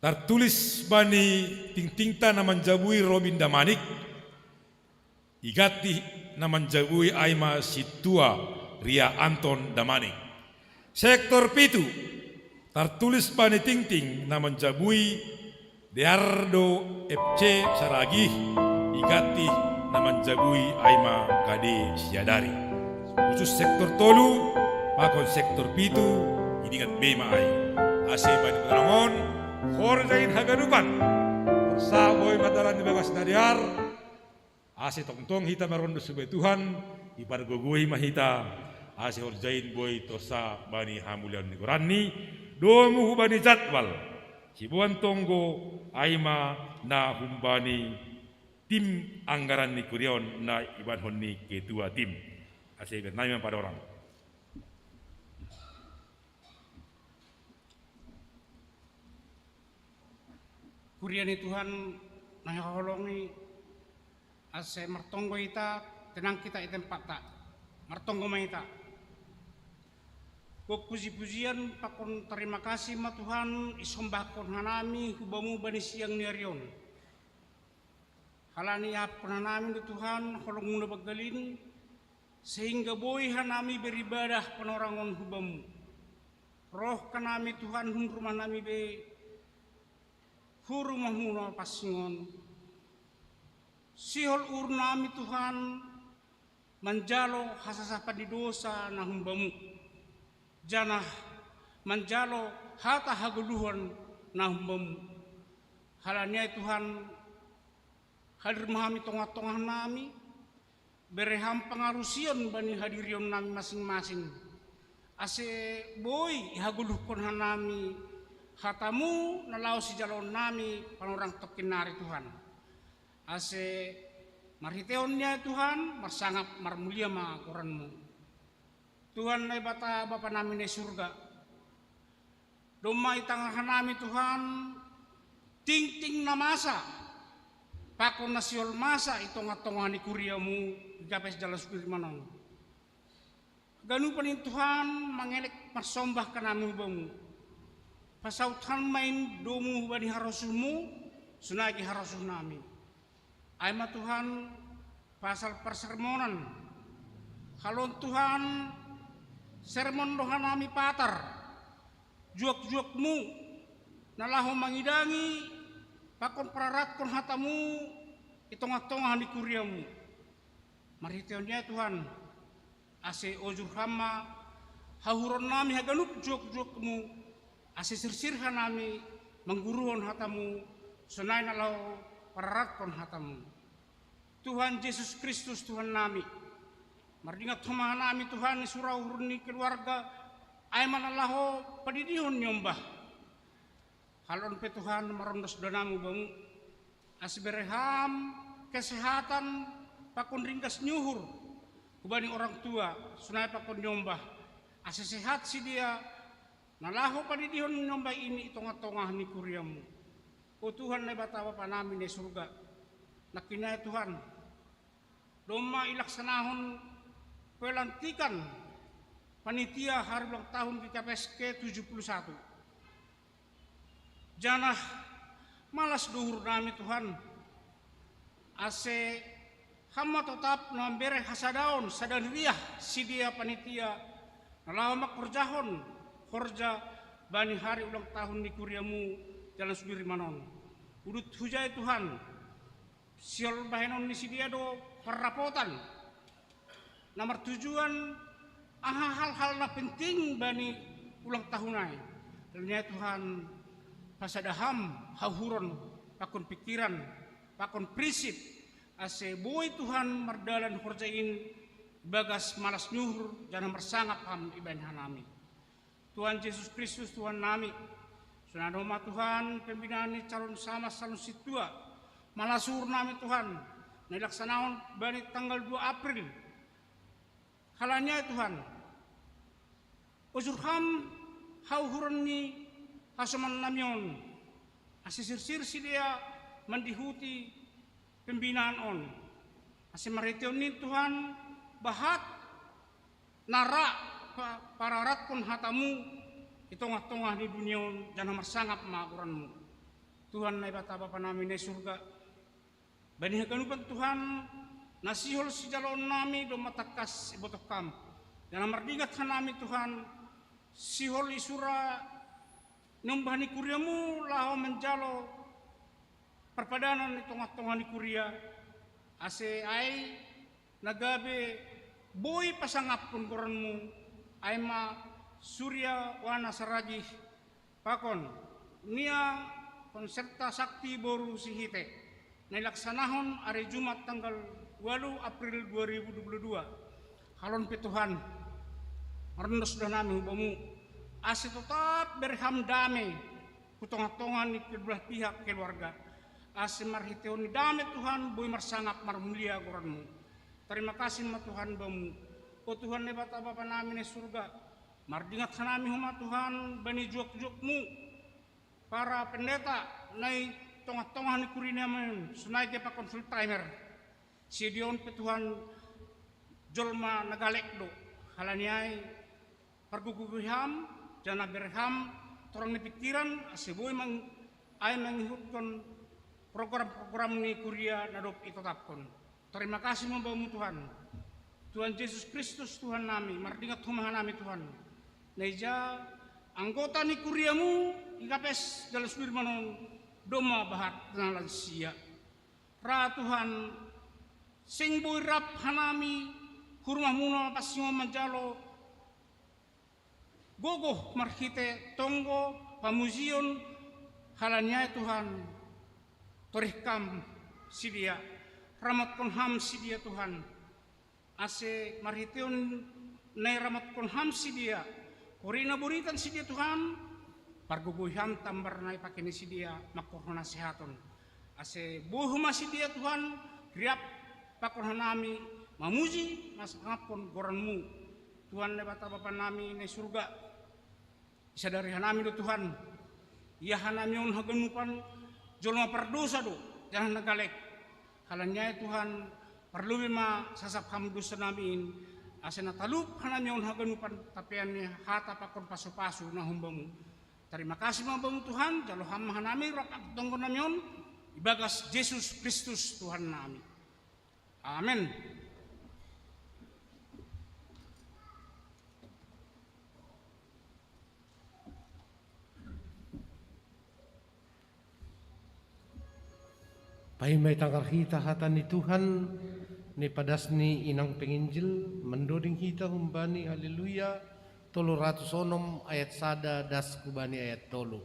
tartulis bani tingtingta na manjabui Robin Damanik, iganti na manjabui ai ma sintua Ria Anton Damanik. Sektor pitu tartulis bani tingting na manjabui Deardo F C Saragih, iganti na manjabui ai ma Kade Siadari. Khusus sektor tolu pakon sektor pitu, idingat be ma ai. Ase bani panorang on, horjain haganupan, borsa boi ma dalan di bagas na dear, ase tongtong hita marondo sibahen Tuhan, ipargogoi ma hita, ase horjain boi torsa bani hamuliaon ni goranni. Domu hubani jadwal siboan tonggo, ai ma na humbani tim anggaran ni kuria on na ibahenon ni ketua tim. Ase ibahen nami ma panorang. Kuria ni Tuhan na hinaholongi, ase martonggo hita, tenang hita i tempatta. Martonggo ma hita. Gok puji-pujian pakon tarima kasih ma Tuhan, isombahkon hanami hu Bamu bani siang ni ari on. Halani iaphon hanami do Tuhan holong-Mu na banggal in, sehingga boi hanami beribadah panorang on hu Bamu. Roh hanami Tuhan hun rumah nami be hu rumah-Mu na pansing on. Sihol uhur nami Tuhan manjalo hasasapan ni dosa na hu Bamu. janah manjalo hata hagoluhon na humbamu. Halani ai Tuhan, hadir ma Ham i tongah-tongah nami, bere Ham pangalusion bani hadirion nami masing-masing, ase boi ihagoluhkon hanami hataMu na laho sijaloon nami panorang tongkin nari Tuhan. Ase marhiteon ni ai Tuhan, marsangap marmulia ma goranMu. Tuhan Naibata Bapa nami na i surga, domma itangah hanami Tuhan, tingting na masa, pakon na sihol masa i tongah-tongah ni kuriaMu, i Kapes Jalan Sudirman on. Ganupan in Tuhan, mangelek marsombah hanami hubaMu. Pasaut Ham ma in domu hubani harosuhMu, sonai ge harosuh nami. Ai ma Tuhan, pasal parsermonan. Halon Tuhan, sermon do hanami patar, juak-juakMu, na laho mangidangi, pakon pararatkon hataMu, i tongah-tongah ni kuriaMu. Marhiteon ni ai Tuhan, ase ojur Ham ma hauhuron nami haganup juak-juakMu, ase sirsir hanami mangguruhon hataMu, sonai na laho pararatkon hataMu. Tuhan Jesus Kristus Tuhan nami, mardingat Ho ma hanami Tuhan i sura uhur ni keluarga, ai ma na laho padidihon niombah. Halon pe Tuhan marondos do hanami hubaMu, ase bere Ham kesehatan pakon ringgas ni uhur hubani orang tua, sonai pakon niombah, ase sehat sidea, na laho padidihon niombah in i tongah-tongah ni kuriaMu. O Tuhan Naibata Bapa nami na i surga, nangkin ai Tuhan, domma ilaksanahon pelantikan panitia hari ulang tahun G K P S ke tujuh puluh satu. Janah malas do uhur nami Tuhan, ase Ham ma totap na mambere hasadaon sada riah sidea panitia, na laho mangkorjahon horja bani hari ulang tahun ni kuriaMu Jalan Sudirman on. Udut hujai Tuhan, sihol bahenon ni sidea do parrapotan na martujuan aha hal-hal na penting bani ulang tahun ai. Halani ai Tuhan, pasada Ham hauhuron, pakon pikiran, pakon prinsip, ase boi Tuhan mardalan horja in bagas malas ni uhur, janah marsangap Ham ibahen hanami. Tuhan Jesus Kristus Tuhan nami, sonai do ma Tuhan pembinaan ni calon samas calon sintua, malas uhur nami Tuhan, na ilaksanahon bani tanggal dua April. Halani ai Tuhan, ojur Ham hauhuron ni hasoman nami on, ase sirsir sidea mandihuti pembinaan on. Ase marhiteon in Tuhan, bahat na ra pa-, pararatkon hataMu i tongah-tongah ni dunia on, janah marsangap ma goranMu. Tuhan Naibata Bapa nami na i surga, bani haganupan Tuhan, na sihol sijaloon nami domma tangkas ibotoh Ham. Janah mardingat hanami Tuhan, sihol i sura niombah ni kuriaMu laho manjalo parpadanan i tongah-tongah ni kuria, ase ai na gabe boi pasangapkon goranMu, ai ma Surya Wana Saragih, pakon Nia Konserta Sakti boru Sihite, na ilaksanahon ari Jumat tanggal ualu April dua ribu dua puluh dua. Halon pe Tuhan, marondos do hanami hubaMu, ase totap bere Ham dame hu tongah-tongah ni kedua belah pihak keluarga, ase marhiteon ni dame Tuhan boi marsangap marmulia goranMu. Tarima kasih ma Tuhan baMu. O Tuhan Naibata Bapa nami na i surga, mardingat hanami Ho ma Tuhan bani juak-juakMu, para pendeta na i tongah-tongah ni kuria nami on, sonai ge pakon full timer. Sidea on pe Tuhan jolma na galek do, halani ai pargogohi Ham, janah bere Ham torang ni pikiran, ase boi mang-, ai mangihuthon program-program ni kuria na dob itotapkon. Tarima kasih ma baMu Tuhan. Tuhan Jesus Kristus Tuhan nami, mardingat Ho ma hanami Tuhan. Na ija anggota ni kuriaMu i Kapes Jalan Sudirman on domma bahat na lansia. Ra Tuhan, seng boi rap hanami hu rumahMu na pansing on manjalo gogoh marhite tonggo pamujion. Halani ai Tuhan, torih kam sidea, ramatkon ham sidea Tuhan, ase marhiteon na iramatkon ham sidea, hori na boritan sidea Tuhan, pargogoi ham tambar na ipake ni sidea mangkorhon hasehaton. Ase bohu ma sidea Tuhan, riap pakon hanami mamuji, masangapkon goranmu. Tuhan Naibata Bapa nami na i surga, isadari hanami do Tuhan, ia hanami on haganupan jolma pardosa do, janah na galek. Halani ai Tuhan, parlobei ma sasap ham dosa nami in, ase na talup hanami on haganupan tapean ni hata pakon pasu-pasu na humbamu. Tarima kasih ma bamu Tuhan, jalo ham ma hanami rap tonggo nami on, ibagas Jesus Kristus Tuhan nami. Amen. Paima itangar hita hata ni Tuhan, ni padas ni inang penginjil, mandoding hita humbani Haleluya, tolu ratus onom ayat sada das hubani ayat tolu.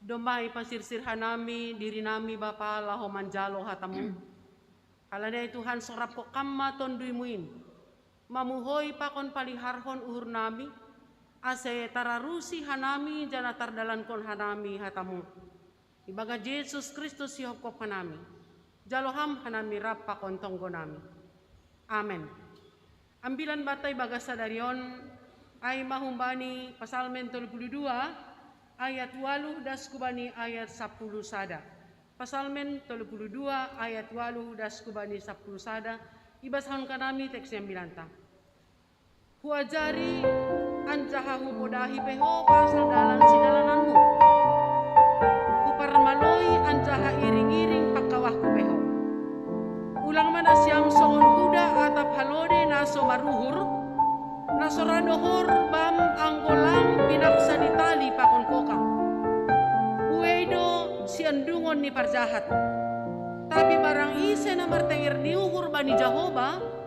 Domma ipasirsir hanami dirinami Bapa laho manjalo hatamu. Halani ai Tuhan, sorapkon Kam ma TonduyMu in, mamuhoi pakon paliharhon uhurnami, ase tararusi hanami janah tardalankon hanami hatamu. Ibagas Jesus Kristus sihopkop hanami, jalo Ham hanami rap pakon tonggonami. Amen. Ambilan banta ibagas sadari on, ai ma humbani Pasalmen tolu puluh dua ayat waluh das hubani ayat sapuluh sada. Pasalmen tolu puluh dua ayat waluh das hubani sapuluh sada, ibasahon hanami teks ni ambilanta. Huajari anjaha hupodahi pe ho pasal dalan sidalananmu. Huparmaloi anjaha iring-iring pangkawahku pe ho. Ulang ma nasiam songon huda atap halode na so maruhur, na so ra dohor bam anggo lang pinaksa ni tali pakon kokang. Buei do siandungon ni parjahat. Tapi barang ise na martenger ni uhur bani Jahowa,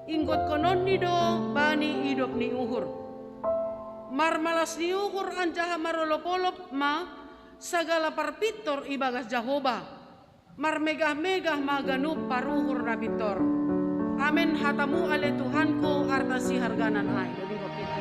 ingkotkononni do bani idop ni uhur. Marmalas ni uhur anjaha marolop-olop ma sagala parpintor ibagas Jahowa. Marmegah-megah ma ganup paruhur na pintor. Amen. Hatamu ale Tuhanku, arta siharganan ai. Dodingkon hita.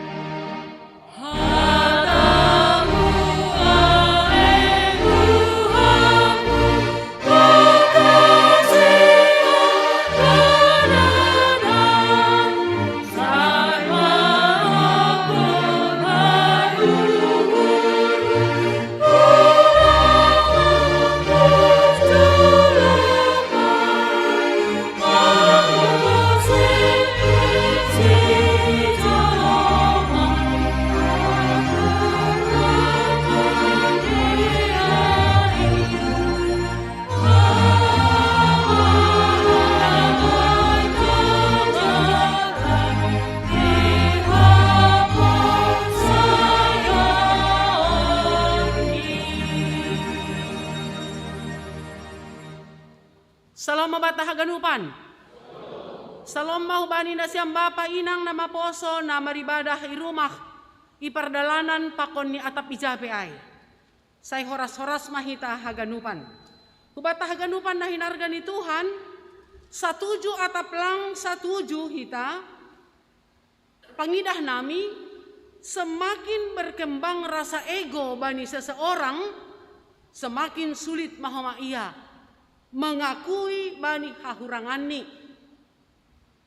Salom ma banta haganupan. Salom ma hubani nasiam bapa inang na maposo na maribadah i rumah, i pardalanan pakon ni atap ija pe ai. Sai horas-horas ma hita haganupan. Hubanta haganupan na hinarga ni Tuhan, satuju atap lang satuju hita, pangidah nami, semakin berkembang rasa ego bani seseorang, semakin sulit ma homa ia mengakui bani hahuranganni.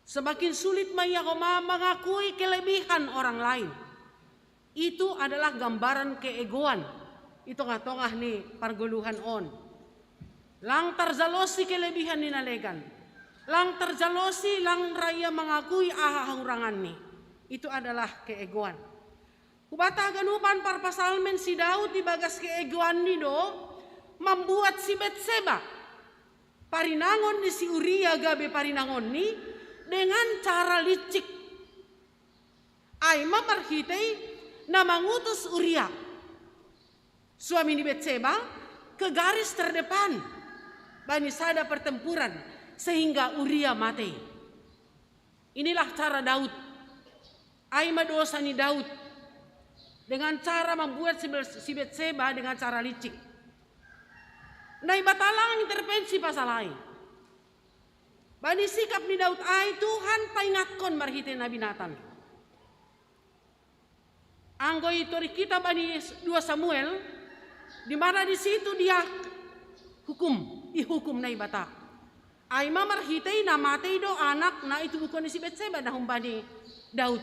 Semakin sulit ma ia homa mengakui kelebihan orang lain. Itu adalah gambaran keegoan i tongah-tongah ni pargoluhan on. Lang tarjalosi kelebihan ni na legan. Lang tarjalosi, lang ra ia mengakui aha hahuranganni. Itu adalah keegoan. Hubanta haganupan, parpsalmen si Daud ibagas keegoanni do mambuat si Betseba, parinangon ni si Uria gabe parinangonni, dengan cara licik. Ai ma marhitei na mangutus Uria, suami ni Betseba, ke garis terdepan bani sada pertempuran, sehingga Uria mate. Inilah cara Daud. Ai ma dosa ni Daud, dengan cara mambuat si Bel-, si Betseba dengan cara licik. Naibata lang intervensi pasal ai. Bani sikap ni Daud ai Tuhan paingatkon marhitei Nabi Natan. Anggo itorih hita bani dua Samuel, di mana di situ dia hukum, ihukum Naibata. Ai ma marhitei na matei do anak na itubuhkon ni si Betseba na humbani Daud.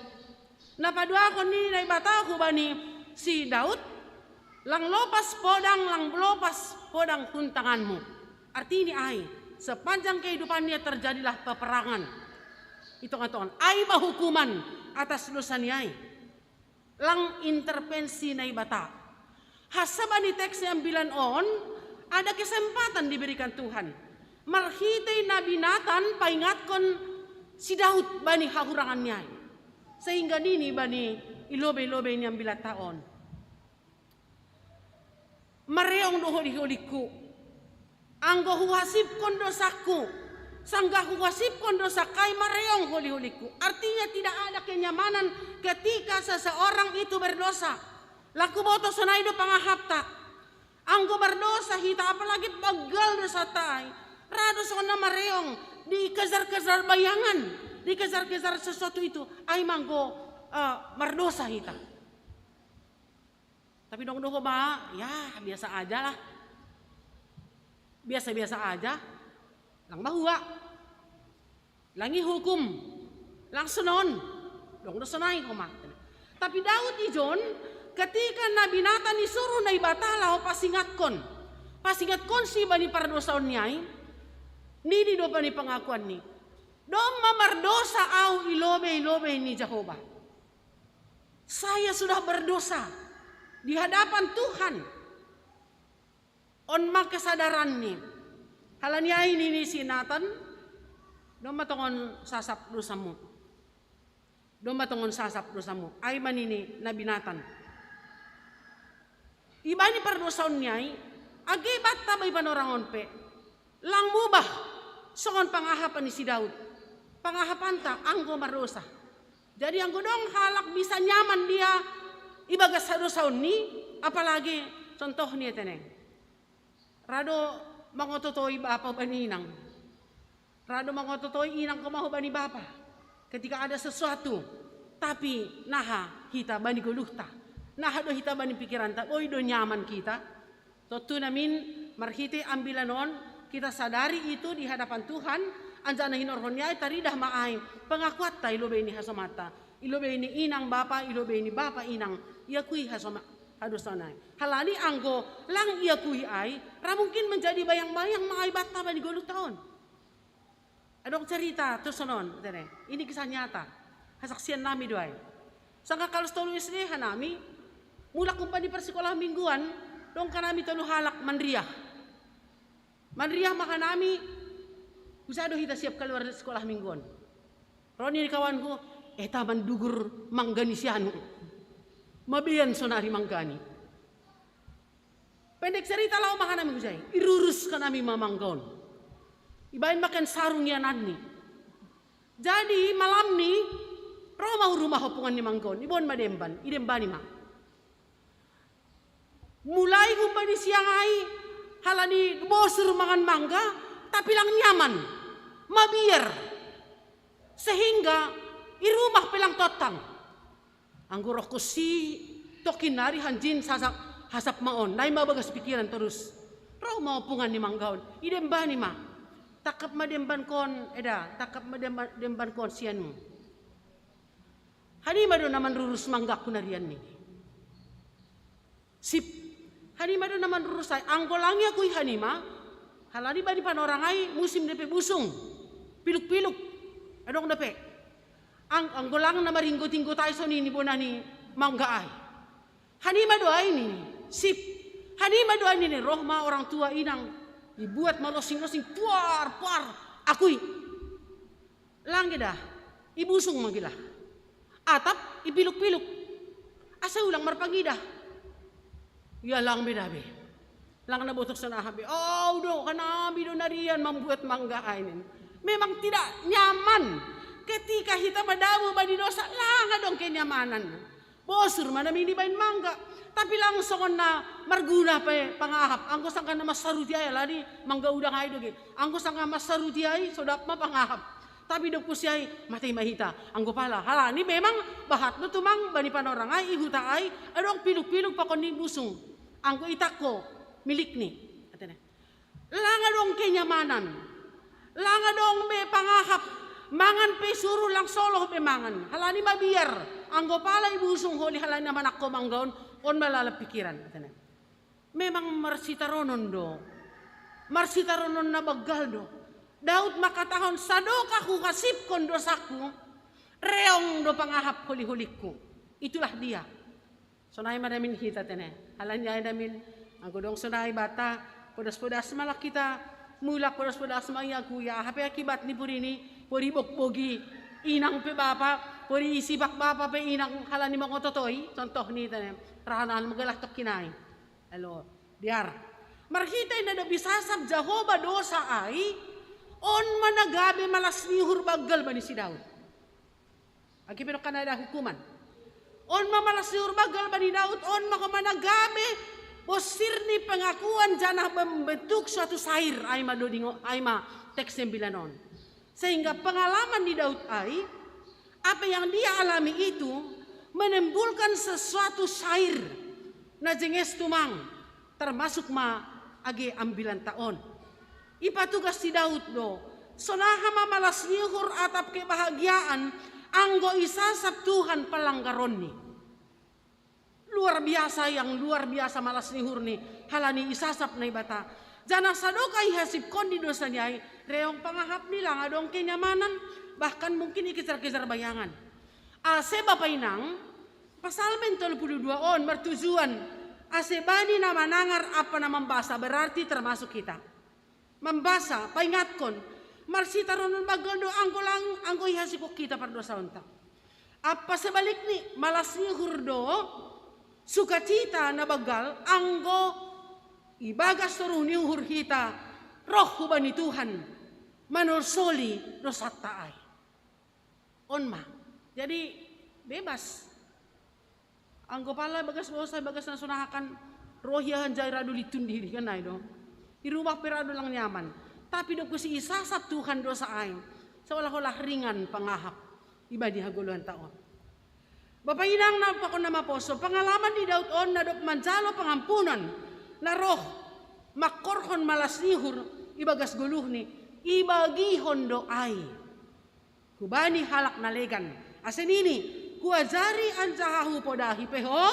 Na paduahon ni Naibata hubani si Daud, lang lopas podang, lang lopas podang hun tanganmu. Artini ai, sepanjang kehidupannya terjadilah peperangan. I tongah-tongah ai ma hukuman atas dosa ni ai. Lang intervensi Naibata. Hansa bani teks ni ambilan on, ada kesempatan diberikan Tuhan. Marhitei Nabi Natan paingatkon si Daud bani hahuranganni ai. Sehingga nini bani i lobei-lobei ni ambilanta on. Mareong do holi-holingku. Anggo huhasipkon dosangku, sanggah huhasipkon dosangku ai mareong holi-holingku. Artinya tidak ada kenyamanan ketika seseorang itu berdosa. Lang huboto sonai do pangahapta. Anggo mardosa hita, apalagi banggal dosanta ai, ra do songon na mareong, dikejar-kejar bayangan, dikejar-kejar sesuatu itu, ai ma anggo, eh, mardosa hita. Tapi dong do homa, ya biasa aja lah. Biasa-biasa aja. Lang bahua. Lang ihukum. Lang sonon. Dong do sonai homa. Tapi Daud ijon, ketika Nabi Natan isuruh Naibata laho pasingatkon. Pasingatkonsi bani pardosaon ni ai. Nini do bani pangakuanni. Domma mardosa ahu i lobei-lobei ni Jahowa. Saya sudah berdosa di hadapan Tuhan. On ma kesadaranni. Halani ai nini si Natan, domma tongon sasap dosamu. Domma tongon sasap dosamu. Ai ma nini Nabi Natan. Ibani pardosaonni ai, age batta bai panorangon pe, lang mubah songon pangahapan ni si Daud. Pangahapanta anggo mardosa. Jadi anggo dong halak bisa nyaman dia ibagas hadosaonni, apalagi contohni tene. Rado mangototoi bapa bani inang. Rado mangototoi inang koma ho bani bapa. Ketika ada sesuatu, tapi naha hita bani goluhta. Naha do hita bani pikiranta, boi do nyaman kita. Tontu namin marhite ambilan on, kita sadari itu di hadapan Tuhan, anjana hinorhon ni ai taridah ma ai pengakuanta i lobei ni hasomanta, i lobei ni inang bapa, i lobei ni bapa inang, iakui hasoma hadosaon ai. Halani anggo lang iakui ai, ra mungkin menjadi bayang-bayang ma ai batta bani goluhta on. Adong cerita tu sonon tene. Ini kisah nyata. Hasaksian nami do ai. Sanga kalos tolu S D hanami, mulak umpani persikolah mingguan, dong kanami tolu halak manriah. Manriah ma hanami, usa do hita siap keluar sekolah mingguan. Roni ni kawanku, eh taman dugur manggani sianu. Mabean sonari manggani. Pendek cerita, lao ma hanami hujai, irurus hanami ma manggaon. Ibaen maken sarung iananni. Jadi malamni, ro ma uruma hopungan ni manggaon, iboan ma demban, idembani ma. Mulai gumbani siang ai, halani bosur mangan mangga, tapi lang nyaman, mabiar. Sehingga i rumah pe lang tontang. Anggo rohku si tokin nari hanjin sasak hasap ma on, nai ma bagas pikiran terus. Roh ma opungan ni manggaon, idembani ma. Tangkap ma demban kon, eda, tangkap ma demban, demban kon sianu. Hanima do na manrurus manggaku narian ni. Sip. Hanima do na manrurus ai. Anggo lang iakui hanima, halani bani panorang ai musim dope busung. Piluk-piluk. Adong dope. Ang, anggo lang na maringgot-inggot ai sonini bona ni mangga ai. Hanima do ai nini. Sip. Hanima do ai nini, roh ma orang tua inang. Ibuat ma losing-losing, puar, puar. Akui. Lang eda, ibusung ma gila. Atap ipiluk-piluk. Asa ulang marpangidah. Ia lang be dabe. Lang na botok sana habe. Oh, do, hanami do narian mambuat mangga ainin. Memang tidak nyaman. Ketika hita madabu bani dosa, lang adong kenyamanan. Bosur ma nami nibaen mangga. Tapi lang songon na marguna pe pangahap. Anggo sangka na masaruti ai alani mangga udang ai do ge. Anggo sangka masaruti ai sodap ma pangahap. Tapi dob kusi ai mate ma hita. Anggo pala halani memang bahat do tumang bani panorang ai i huta ai adong piluk-piluk pakon ni busung. Anggo itangko milikni. Katene. Lang adong kenyamanan. Lang adong be pangahap. Mangan pe suru lang soloh be mangan. Halani mabiar. Anggo pala ibusung holi halani na manangko manggaon, on ma lalap pikiran. Katene. Memang marsitaronon do. Marsitaronon na banggal do. Daud mangkatahon sadokah huhasipkon dosaku, reong do pangahap holi-holingku. Itulah dia. Sonai ma damin hita tene. Halani ai damin, anggo dong sonai bata, podas-podas ma lah hita, mulak podas-podas ma ia kuya, hape akibat ni puri ni, puri bogbogi, inang pe bapa, puri isibak bapa pe inang, halani mangototoi, contoh ni tene, rahanan magalah tokkinai. Elo, biar. Marhite na dob isasap Jahowa dosa ai, on ma na gabe malas ni uhur banggal bani si Daud. Agi pe dongkan ada hukuman. On ma malas ni uhur banggal bani Daud, on ma homa na gabe bosir ni pengakuan janah membentuk suatu syair, ai ma dodingo, ai ma teks sembilan on. Sehingga pengalaman di Daud ai, apa yang dia alami itu menimbulkan sesuatu syair na jenges tumang, termasuk ma age ambilanta on. Ipatugas si Daud do, sonaha ma malas ni uhur atap kebahagiaan anggo isasap Tuhan palanggaronni. Luar biasa, yang luar biasa malas ni uhurni halani isasap Naibata. Janah sadokah ihasipkon di dosa ni ai, reong pangahap ni lang adong kenyamanan, bahkan mungkin ikejar-kejar bayangan. Ase bapa inang, Pasalmen tolu puluh dua on martujuan ase bani na manangar ampa na mambasa, berarti termasuk hita. Mambasa, paingatkon, marsitaronon banggal do anggo lang, anggo ihasikok hita pardosaonta. Ampa sebalikni, malas ni uhur do sukacita na banggal anggo ibagas toruh ni uhur hita roh hubani Tuhan, manolsoli dosanta ai. On ma. Jadi bebas. Anggo pala bagas dosa, bagas na so nahakan roh ia hanjai radu litun diri kan ai do. Irubah pe radu lang nyaman. Tapi dob husi isasap Tuhan dosa ai, seolah-olah ringan pangahap ibani hagoluhanta on. Bapa inang na pakon na maposo, pangalaman ni Daud on na dob manjalo pangampunan na roh mangkorhon malas ni uhur ibagas goluhni, ibagihon do ai hubani halak na legan. Ase nini, huajari anjaha hupodahi pe ho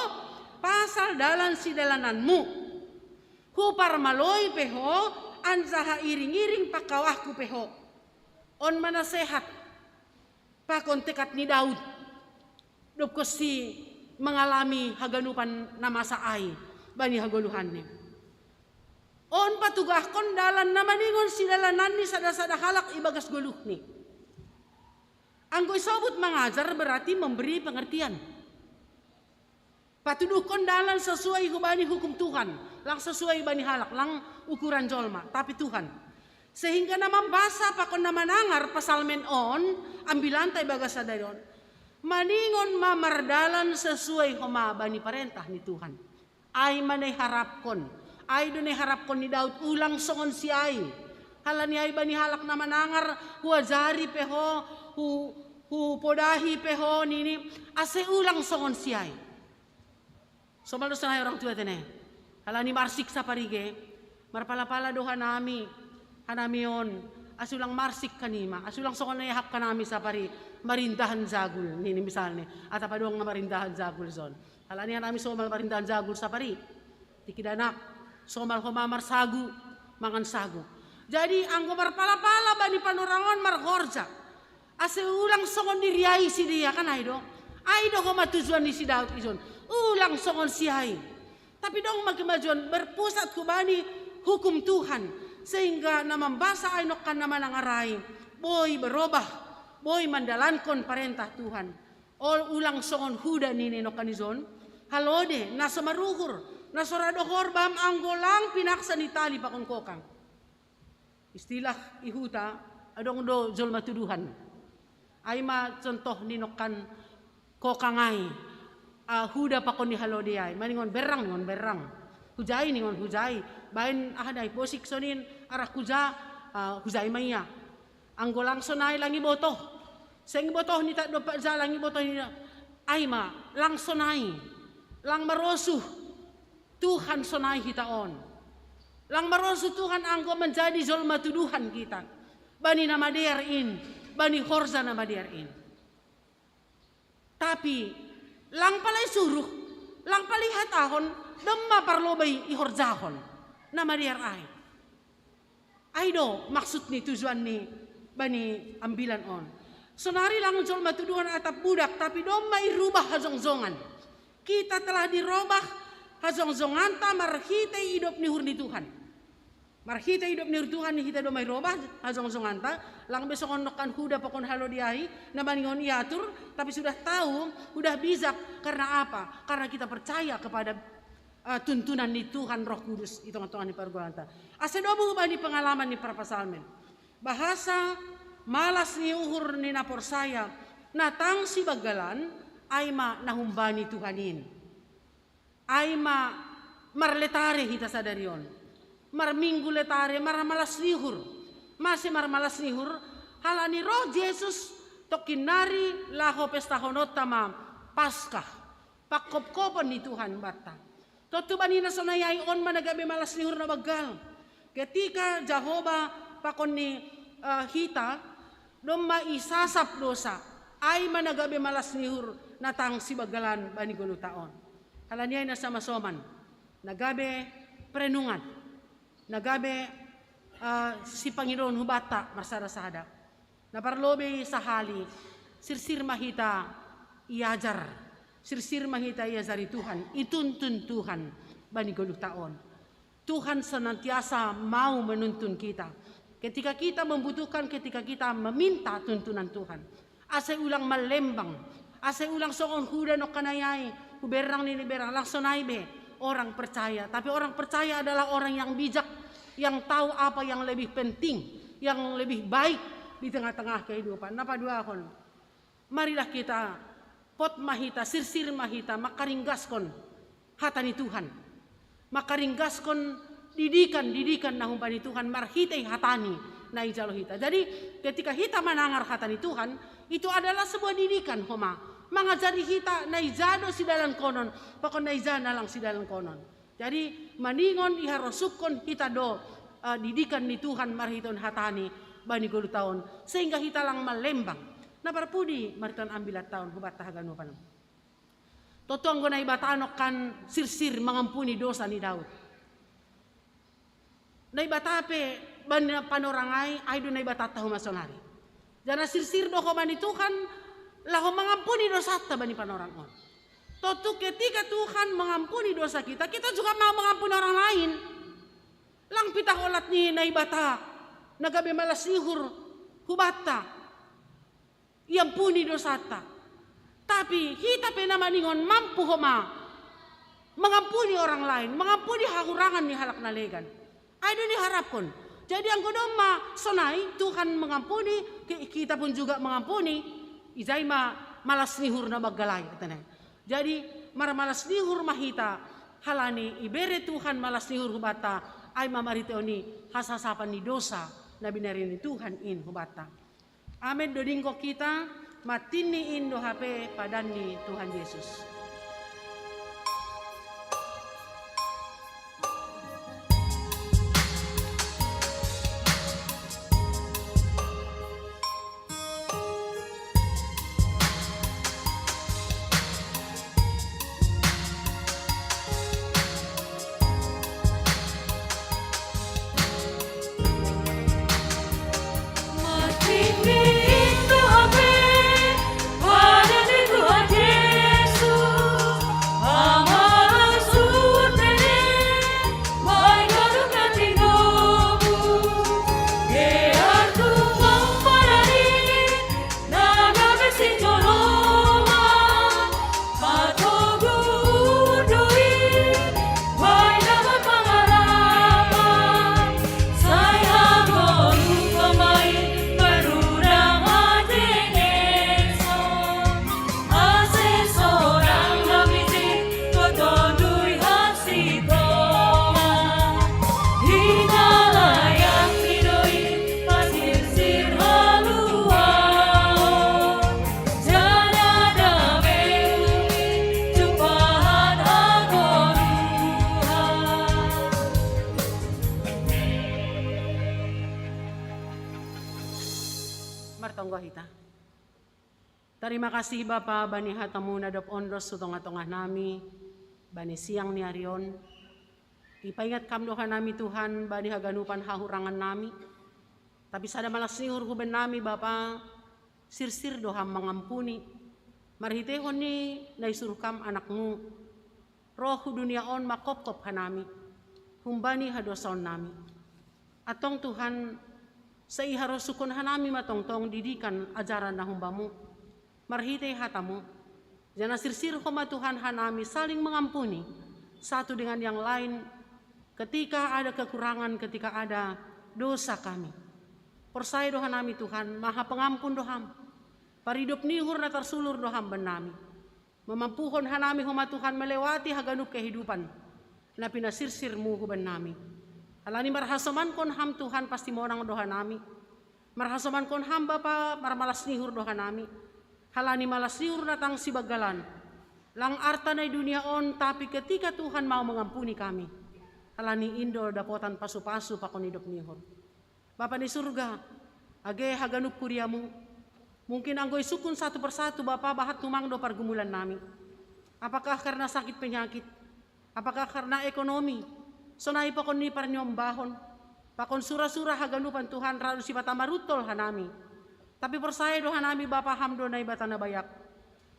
pasal dalan sidalananmu. Huparmaloi pe ho anjaha iring-iring pangkawahku pe ho. On ma nasehat pakon tekad ni Daud dob konsi mangalami haganupan na masa ai bani hagoluhanni. On patugahkon dalan na maningon sidalananni sada-sada halak ibagas goluhni. Anggo isobut mangajar berarti memberi pengertian. Patuduhkon dalan sesuai hubani hukum Tuhan, lang sesuai bani halak, lang ukuran jolma, tapi Tuhan. Sehingga na mambasa pakon na manangar pasalmen on, ambilanta ibagas sadari on, maningon ma mardalan sesuai homa bani parentah ni Tuhan. Ai ma na iharapkon. Ai do na iharapkon ni Daud, ulang songon si ai. Halani ai bani halak na manangar, huajari pe ho, hu, hupodahi pe ho nini, ase ulang songon si ai. Somal do sonai orang tua tene. Halani marsik sapari ge, marpala-pala do hanami, hanami on, ase ulang marsik hanima, ase ulang songon na iahap hanami sapari marindahan jagul nini misalni. Atap adong na marindahan jagul son. Halani hanami somal marindahan jagul sapari. Tingki danak, somal homa marsagu, mangan sagu. Jadi anggo marpala-pala bani panorang on marhorja, ase ulang songon diri ai sidea kan ai do. Ai do homa tujuan ni si Daud ijon, ulang songon si ai. Tapi dong ma kemajuan berpusat hubani hukum Tuhan, sehingga na mambasa ai nongkan na manangar ai boi berobah, boi mandalankon parentah Tuhan. Ol ulang songon Huda nini nongkan ijon, halode na so maruhur, na so ra dohor bam anggo lang pinaksa ni tali pakon kokang. Istilah i huta adong do jolma tuduhan. Ai ma contoh ni nongkan kokang ai, ah, Huda pakon ni halode ai, maningon berrang ningon berrang, hujai ningon hujai, baen aha dai posik sonin arah huja, ah, hujai ma ia. Anggo lang sonai lang ibotoh. Seng ibotoh ni tak dompak ja lang ibotoh ni ai ma lang sonai. Lang marosuh Tuhan sonai hita on. Lang marosuh Tuhan anggo manjadi jolma tuduhan hita. Bani na madear in, bani horja na madear in. Tapi lang pala isuruh, lang pala ihatahon, domma parloba i ihorjahon na madear ai. Ai do maksud ni tujuan ni bani ambilan on. Sonari lang jolma tuduhan atap budak, tapi domma irubah hajongjongan. Kita telah dirobah hajongjonganta marhitei idop ni uhur ni Tuhan. Marhitei idop ni uhur Tuhan ni hita domma irobah hajongjonganta, lang be songon nongkan Huda pakon halode ai, na maningon iatur, tapi sudah tahu, sudah bijak, karena apa? Karena kita percaya kepada, eh, tuntunan ni Tuhan Roh Kudus i tonga-tonga ni pargulanta. Ase domu bani pengalaman ni parpasalmen. Bahasa malas ni uhur ni na porsaya, na tang sibanggalan, ai ma na humbani Tuhan in. Ai ma marletare hita sadari on. Marminggu letare, marmalas ni uhur. Mase marmalas ni uhur, halani roh Jesus tongkin nari laho pestahononta ma Paskah. Pangkopkopon ni Tuhan banta. Tontu bani na sonai ai on ma na gabe malas ni uhur na banggal. Ketika Jahowa pakon ni, eh, hita, domma isasap dosa, ai ma na gabe malas ni uhur na tang sibanggalan bani goluhta on. Halani ai na sama soman, na gabe perenungan, na gabe, eh, sipangidoon hubanta marsada-sada. Na parlobei sahali, sirsir ma hita iajar, Sirsir ma hita iajari Tuhan, ituntun Tuhan bani goluh ta on. Tuhan senantiasa mau menuntun kita. Ketika kita membutuhkan, ketika kita meminta tuntunan Tuhan. Ase ulang malembang, ase ulang songon huda nongkanai ai, huberang nini berang, lang sonai be orang percaya. Tapi orang percaya adalah orang yang bijak, yang tahu apa yang lebih penting, yang lebih baik di tengah-tengah kehidupan. Na paduahon, marilah kita, pot ma hita, sirsir ma hita, mangkaringgaskon hata ni Tuhan. Mangkaringgaskon didikan, didikan na humbani Tuhan marhitei hata-Ni na ijalo hita. Jadi, ketika hita manangar hata ni Tuhan, itu adalah sebuah didikan, homa. Mangajari hita na ija do sidalankonon, pakon na ija na lang sidalankonon. Jadi, maningon iharosungkon hita do, eh, didikan ni Tuhan marhitehon hata-Ni bani goluh ta on, sehingga hita lang malembang. Na parpudi marhitehon ambilan ta on hubanta haganupan. Tontu anggo Naibata nongkan sirsir mangampuni dosa ni Daud. Naibata pe bani panorang ai, ai do Naibatanta homa sonari. Jala sirsir do homa ni Tuhan, laho mangampuni dosanta bani panorang on. Tontu ketika Tuhan mengampuni dosa kita, kita juga mau mengampuni orang lain. Lang pitah olat ni Naibata na gabe malas ni uhur hubanta, iampuni dosanta. Tapi hita pe na maningon mampu homa mengampuni orang lain, mengampuni hahurangan ni halak na legan. Ai do niharapkon. Jadi anggo domma sonai Tuhan mengampuni, ki-, kita pun juga mengampuni, ijai ma malas ni uhur na banggal ai, katana. Jadi marmalas ni uhur ma hita, halani ibere Tuhan malas ni uhur hubanta, ai ma marhitehon ni hasasapan ni dosa na binere ni Tuhan in hubanta. Amen do dingkon hita, matini in do hape padan ni Tuhan Yesus. Martonggo hita. Tarima kasih Bapa, bani hata-Mu na dob ondos tu tongah-tongah nami, bani siang ni ari on. Ipaingat Kam do hanami Tuhan, bani haganupan hahurangan nami. Tapi sada malas ni uhur huben nami Bapa, sirsir do Ham mangampuni. Marhitehon ni na isuruh Kam Anak-Mu ro hu dunia on manghophop hanami humbani hadosaon nami. Antong Tuhan, sai harosukon hanami ma tongtong didikan ajaran na humbamu, marhitei hatamu. Jana sirsir homa Tuhan hanami saling mengampuni satu dengan yang lain ketika ada kekurangan, ketika ada dosa kami. Porsaya do hanami Tuhan, maha pengampun do Ham. Paridop ni uhur na tarsulur do Ham bannami. Mamampuhon hanami homa Tuhan melewati haganup kehidupan na pinasirsirmu huban nami. Halani marhasombankon Ham Tuhan pasti monang do hanami. Marhasombankon Ham Bapa marmalas ni uhur do hanami. Halani malas ni uhur na tang sibanggalan. Lang arta na i dunia on, tapi ketika Tuhan mau mengampuni kami. Halani indo dapotan pasu-pasu pakon idop ni uhur. Bapa ni surga, age haganup kuriamu, mungkin anggo isungkun satu persatu Bapa bahat tumang do pargumulan nami. Apakah karena sakit penyakit? Apakah karena ekonomi? Sonai pakon ni parniombahon. Pakon sura-sura haganupan Tuhan radu sipata maruntol hanami. Tapi porsaya do hanami Bapa Ham do Naibata na bayak.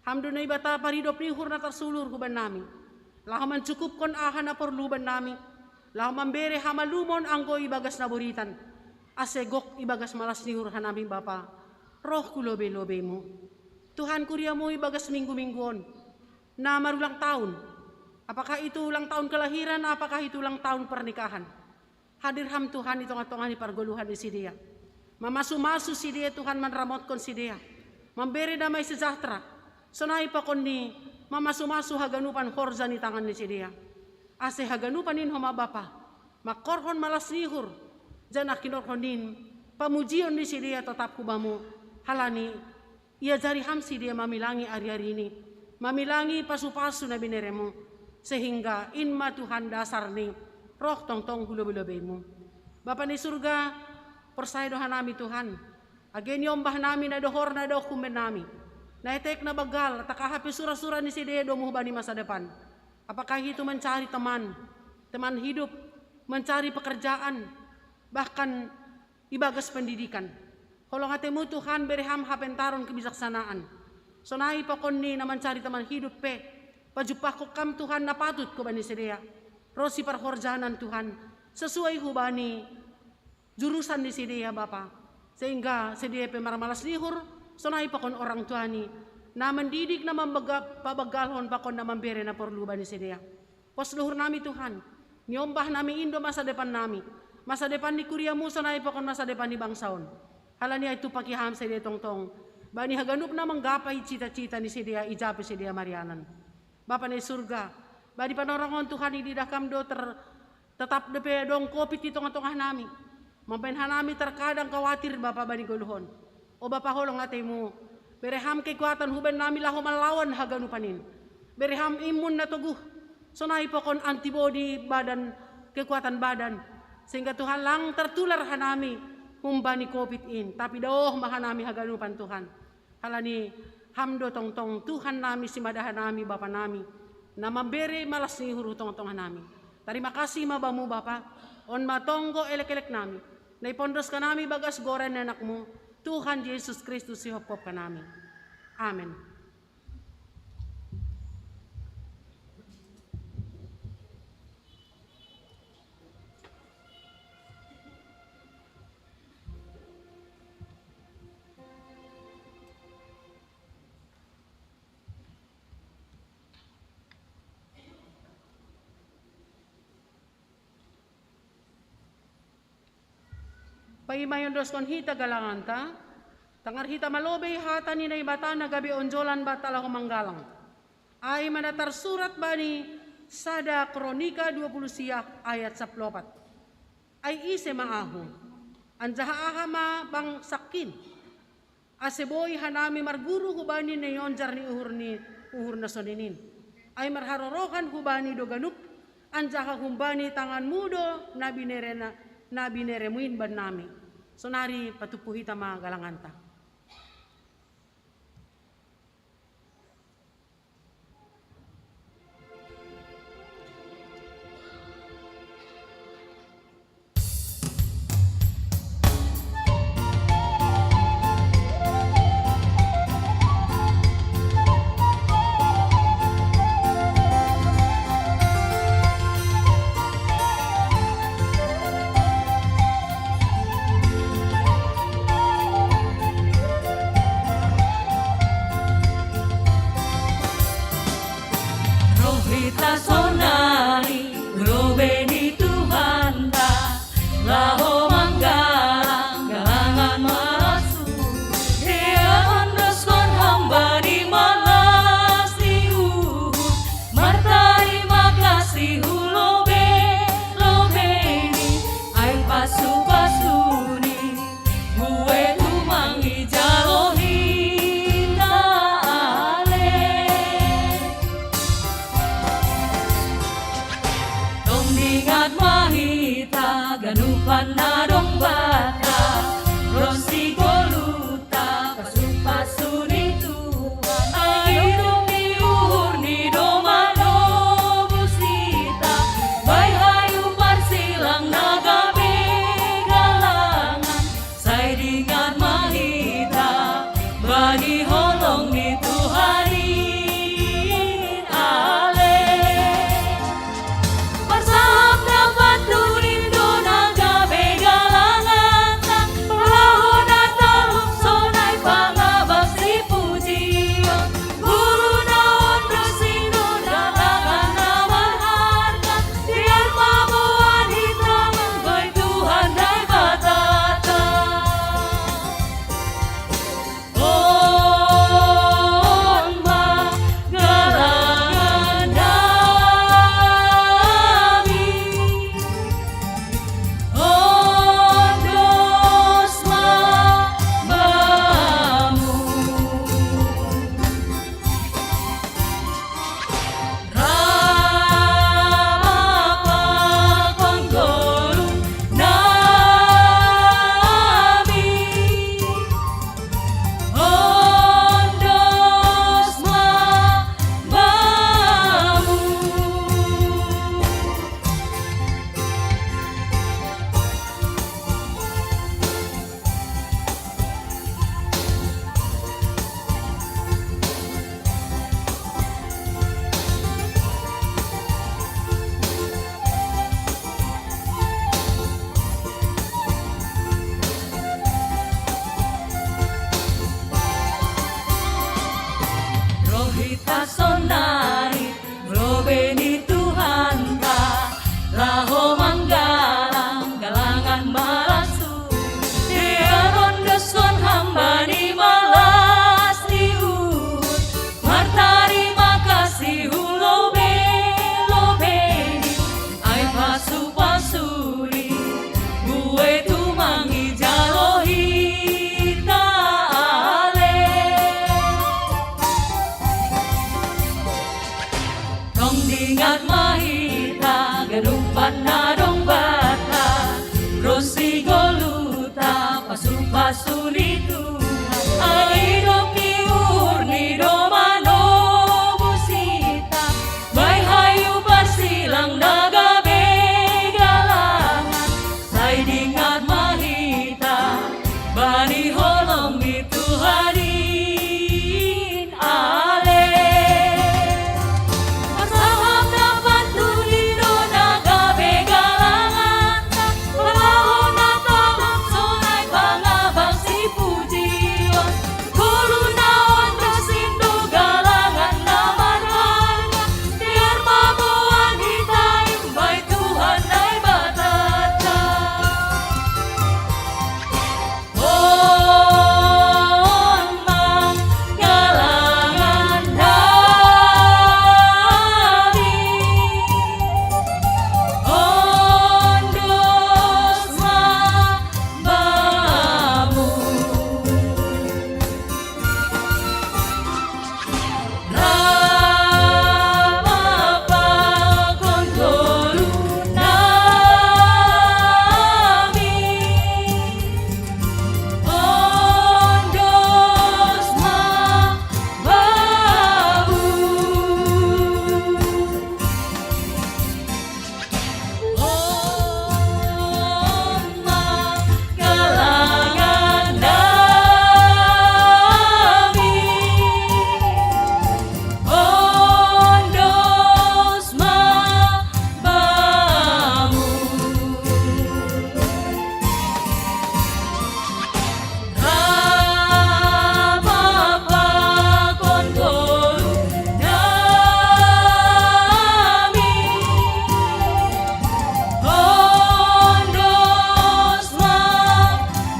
Ham do Naibata paridop ni uhur na tarsulur huban nami, laho mancukupkon aha na porlu huban nami, laho mambere hamalumon anggo ibagas na boritan, ase gok ibagas malas ni uhur hanami Bapa, roh hu lobei-lobeimu. Tuhan, kuriamu ibagas minggu-minggu on, na marulang tahun, apakah itu ulang tahun kelahiran, apakah itu ulang tahun pernikahan, hadir Ham Tuhan di tongah-tongah ni pargoluhan ni sidea. Mamasu-masu sidea Tuhan, manramotkon sidea, mambere damai sejahtera. Sonai pakon ni mamasu-masu haganupan horja ni tangan ni sidea, ase haganupan in homa Bapa, mangkorhon malas ni uhur, janah kinorhon in pamujion ni sidea totap hu Bamu, halani iajari Ham sidea mamilangi ari-arini, mamilangi pasu-pasu na bineremu, sehingga in ma Tuhan dasar ni roh tongtong hu lobei-lobeimu. Bapa ni surga, porsaya do hanami Tuhan, age niombah nami na dohor na dohum nami, na etek na banggal, takaha pe sura-sura ni sidea domu hubani masa depan. Apakah itu mencari teman, teman hidup, mencari pekerjaan, bahkan ibagas pendidikan. Holong atemu Tuhan, bere Ham hapentaron kebijaksanaan. Sonai pakon ni na mancari teman hidup pe, pajumpahkon Ham Tuhan na patut hubani sidea, ro siparhorjanan Tuhan, sesuai hubani jurusan ni sidea Bapa, sehingga sidea pe marmalas ni uhur, sonai pakon orang tuani, na mendidik, na mambega-, pabanggalhon pakon na mambere na porlu bani sidea. Pos do uhur nami Tuhan, niombah nami in do masa depan nami, masa depan ni kuriamu sonai pakon masa depan ni bangsa on. Halani ai tumpaki Ham sidea tongtong, bani haganup na manggapai cita-cita ni sidea, ija pe sidea marianan. Bapa ni surga, bani panorang on Tuhan, ididah Kam do ter-, tetap dope adong covid di tongah-tongah nami. Mambahen hanami terkadang khawatir Bapa bani goluh on. O Bapa, holong atemu, bere Ham kekuatan huban nami laho malawan haganupan in. Bere Ham imun na toguh, sonai pakon antibodi badan, kekuatan badan, sehingga Tuhan lang tertular hanami humbani covid in, tapi daoh ma hanami haganupan Tuhan. Halani Ham do tongtong Tuhan nami, simada hanami, Bapa nami, na mambere malas ni uhur hu tongah-tongah nami. Tarima kasih ma Bamu Bapa, on ma tonggo elek-elek nami, na ipondos hanami bagas goran ni Anakmu, Tuhan Jesus Kristus, sihophop hanami. Amen. Paima iondoskon hita galanganta, tangar hita ma lobei hata ni Naibata na gabe onjolan banta laho manggalang. Ai ma na tarsurat bani sada Kronika dua puluh sia ayat sampulu opat. Ai ise ma ahu, anjaha aha ma bangsangkin, ase boi hanami marguru hubani na nionjar ni uhur ni uhur na sonin in? Ai marharorohan hubani do ganup, anjaha humbani tanganmu do na binerena, na bineremu in bannami. Sonari patumpu hita ma galanganta. Kasonari, robe ni Tuhanta, laho manggalang, galangan malasu. Dia rondoson hamba ni malas ni uhur, martarima kasih hu lobe-lobeni, ai pasu-pasuni, bue tumang ijalo hita ale. Tong dingat ma hita ganupan na dong banta, ro si goluhta pasu-pasu ni Tuhan. Ai dong ni uhur ni do manobus hita, bahen hayu parsilang na gabe galangan. Sai dingat ma hita bani holong ni Tuhan in ale. Saham na pantun i do na gabe galangan, laho na tolong sonai pangabang sipujion. Goluh na ondos in do galangan na marharga, biar paboan hita imbai Tuhan Naibatanta. On ma galangan nami, ondos ma bamu. Rap pakon goluh nami, ondos ma bamu. On ma galangan nami, ondos ma bamu. Rap pakon goluh nami, ondos ma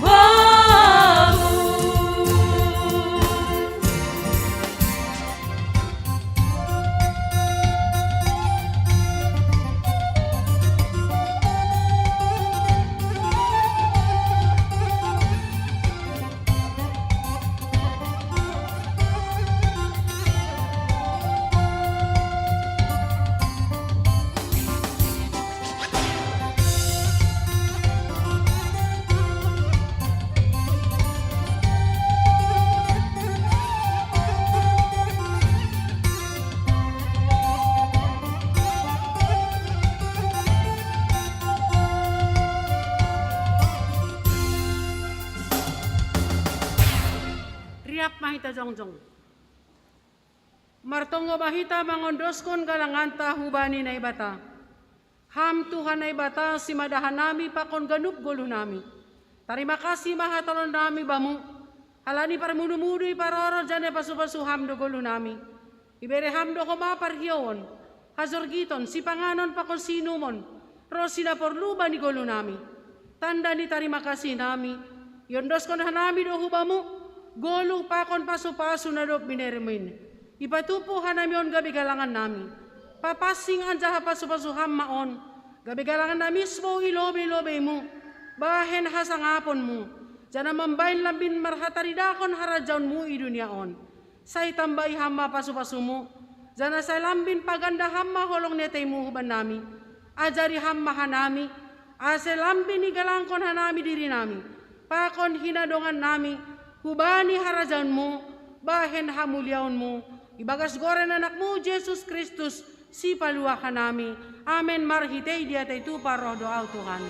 bamu. Riap ma hita jongjong. Martonggo ma hita mangondoskon galanganta hubani Naibata. Ham Tuhan Naibata, simada hanami pakon ganup goluh nami. Tarima kasih ma hatolon nami Bamu, halani parmudu-mudu iparorot janah ipasu-pasu Ham do goluh nami. Ibere Ham do homa parhiouon, hajorgiton, sipanganon pakon siinumon, ro sinaporlu bani goluh nami. Tanda ni tarima kasih nami, iondoskon hanami do hu Bamu goluh pakon pasu-pasu na dob binereMu in. Ipatupa hanami on gabe galangan nami. Papansing anjaha pasu-pasu Ham ma on, gabe galangan na misbou i lobei-lobeiMu, bahen hasangaponMu, janah mambahen lambin marhataridahon harajaonMu i dunia on. Sai tambai Ham ma pasu-pasuMu, janah sai lambin paganda Ham ma holong ni ateiMu hubannami. Ajari Ham ma hanami, ase lambin igalangkon hanami dirinami pakon hinadongannami hubani harajaonMu, bahen hamuliaonMu, ibagas goran ni AnakMu Jesus Kristus, Sipaluah hanami. Amen. Marhitei diatei tupa roh do ahu Tuhan.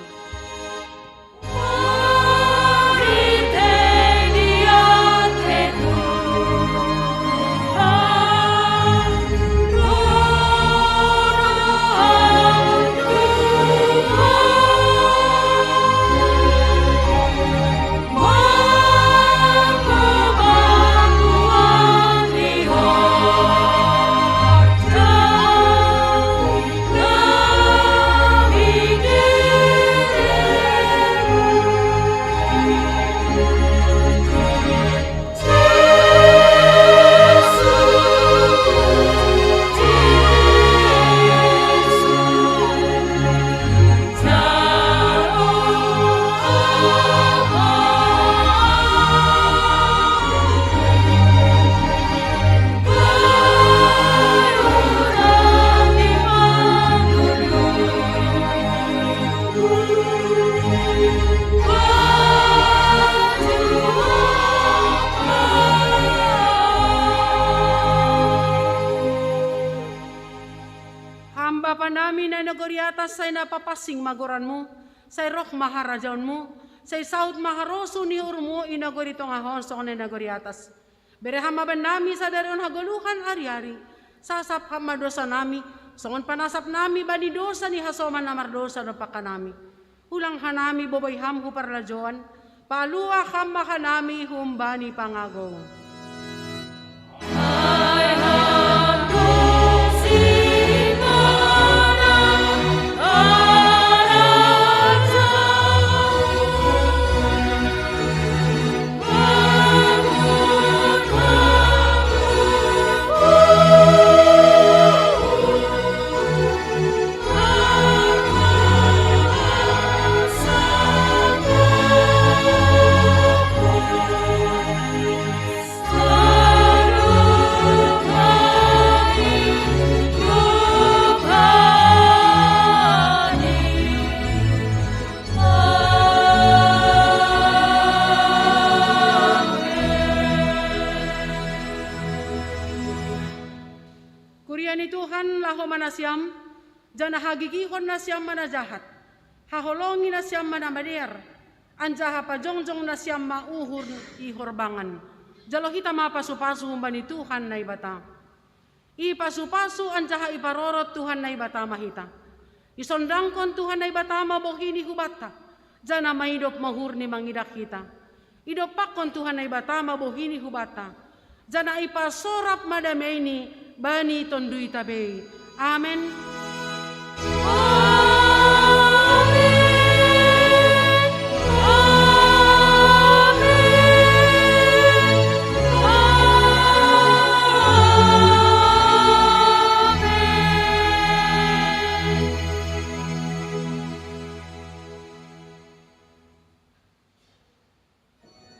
Nami na i nagori atas, sai na papansing ma goranmu, sai roh ma harajaonmu, sai saut ma harosuh ni uhurmu i nagori tongah on songon na i nagori atas. Bere Ham ma bannami sadari on hagoluhan ari-ari, sasap Ham ma dosanami, songon panasapnami bani dosa ni hasoman na mardosa dompak hanami. Ulang hanami bobei Ham hu parlajouan, palua Ham ma hanami humbani pangago. Kuria ni Tuhan, laho ma nasiam, janah hagigihon nasiam ma na jahat, haholongi nasiam ma na madear, anjaha pajongjong nasiam ma uhur i horbangan. Jalo hita ma pasu-pasu humbani Tuhan Naibata. Ipasu-pasu anjaha iparorot Tuhan Naibata ma hita. Isondangkon Tuhan Naibata ma bohini hubanta, janah maidop ma uhurni mangidah hita. Idompakkon Tuhan Naibata ma bohini hubanta, janah ipasorap ma dameini bani tonduita be. Amen.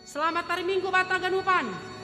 Selamat hari Minggu banta haganupan.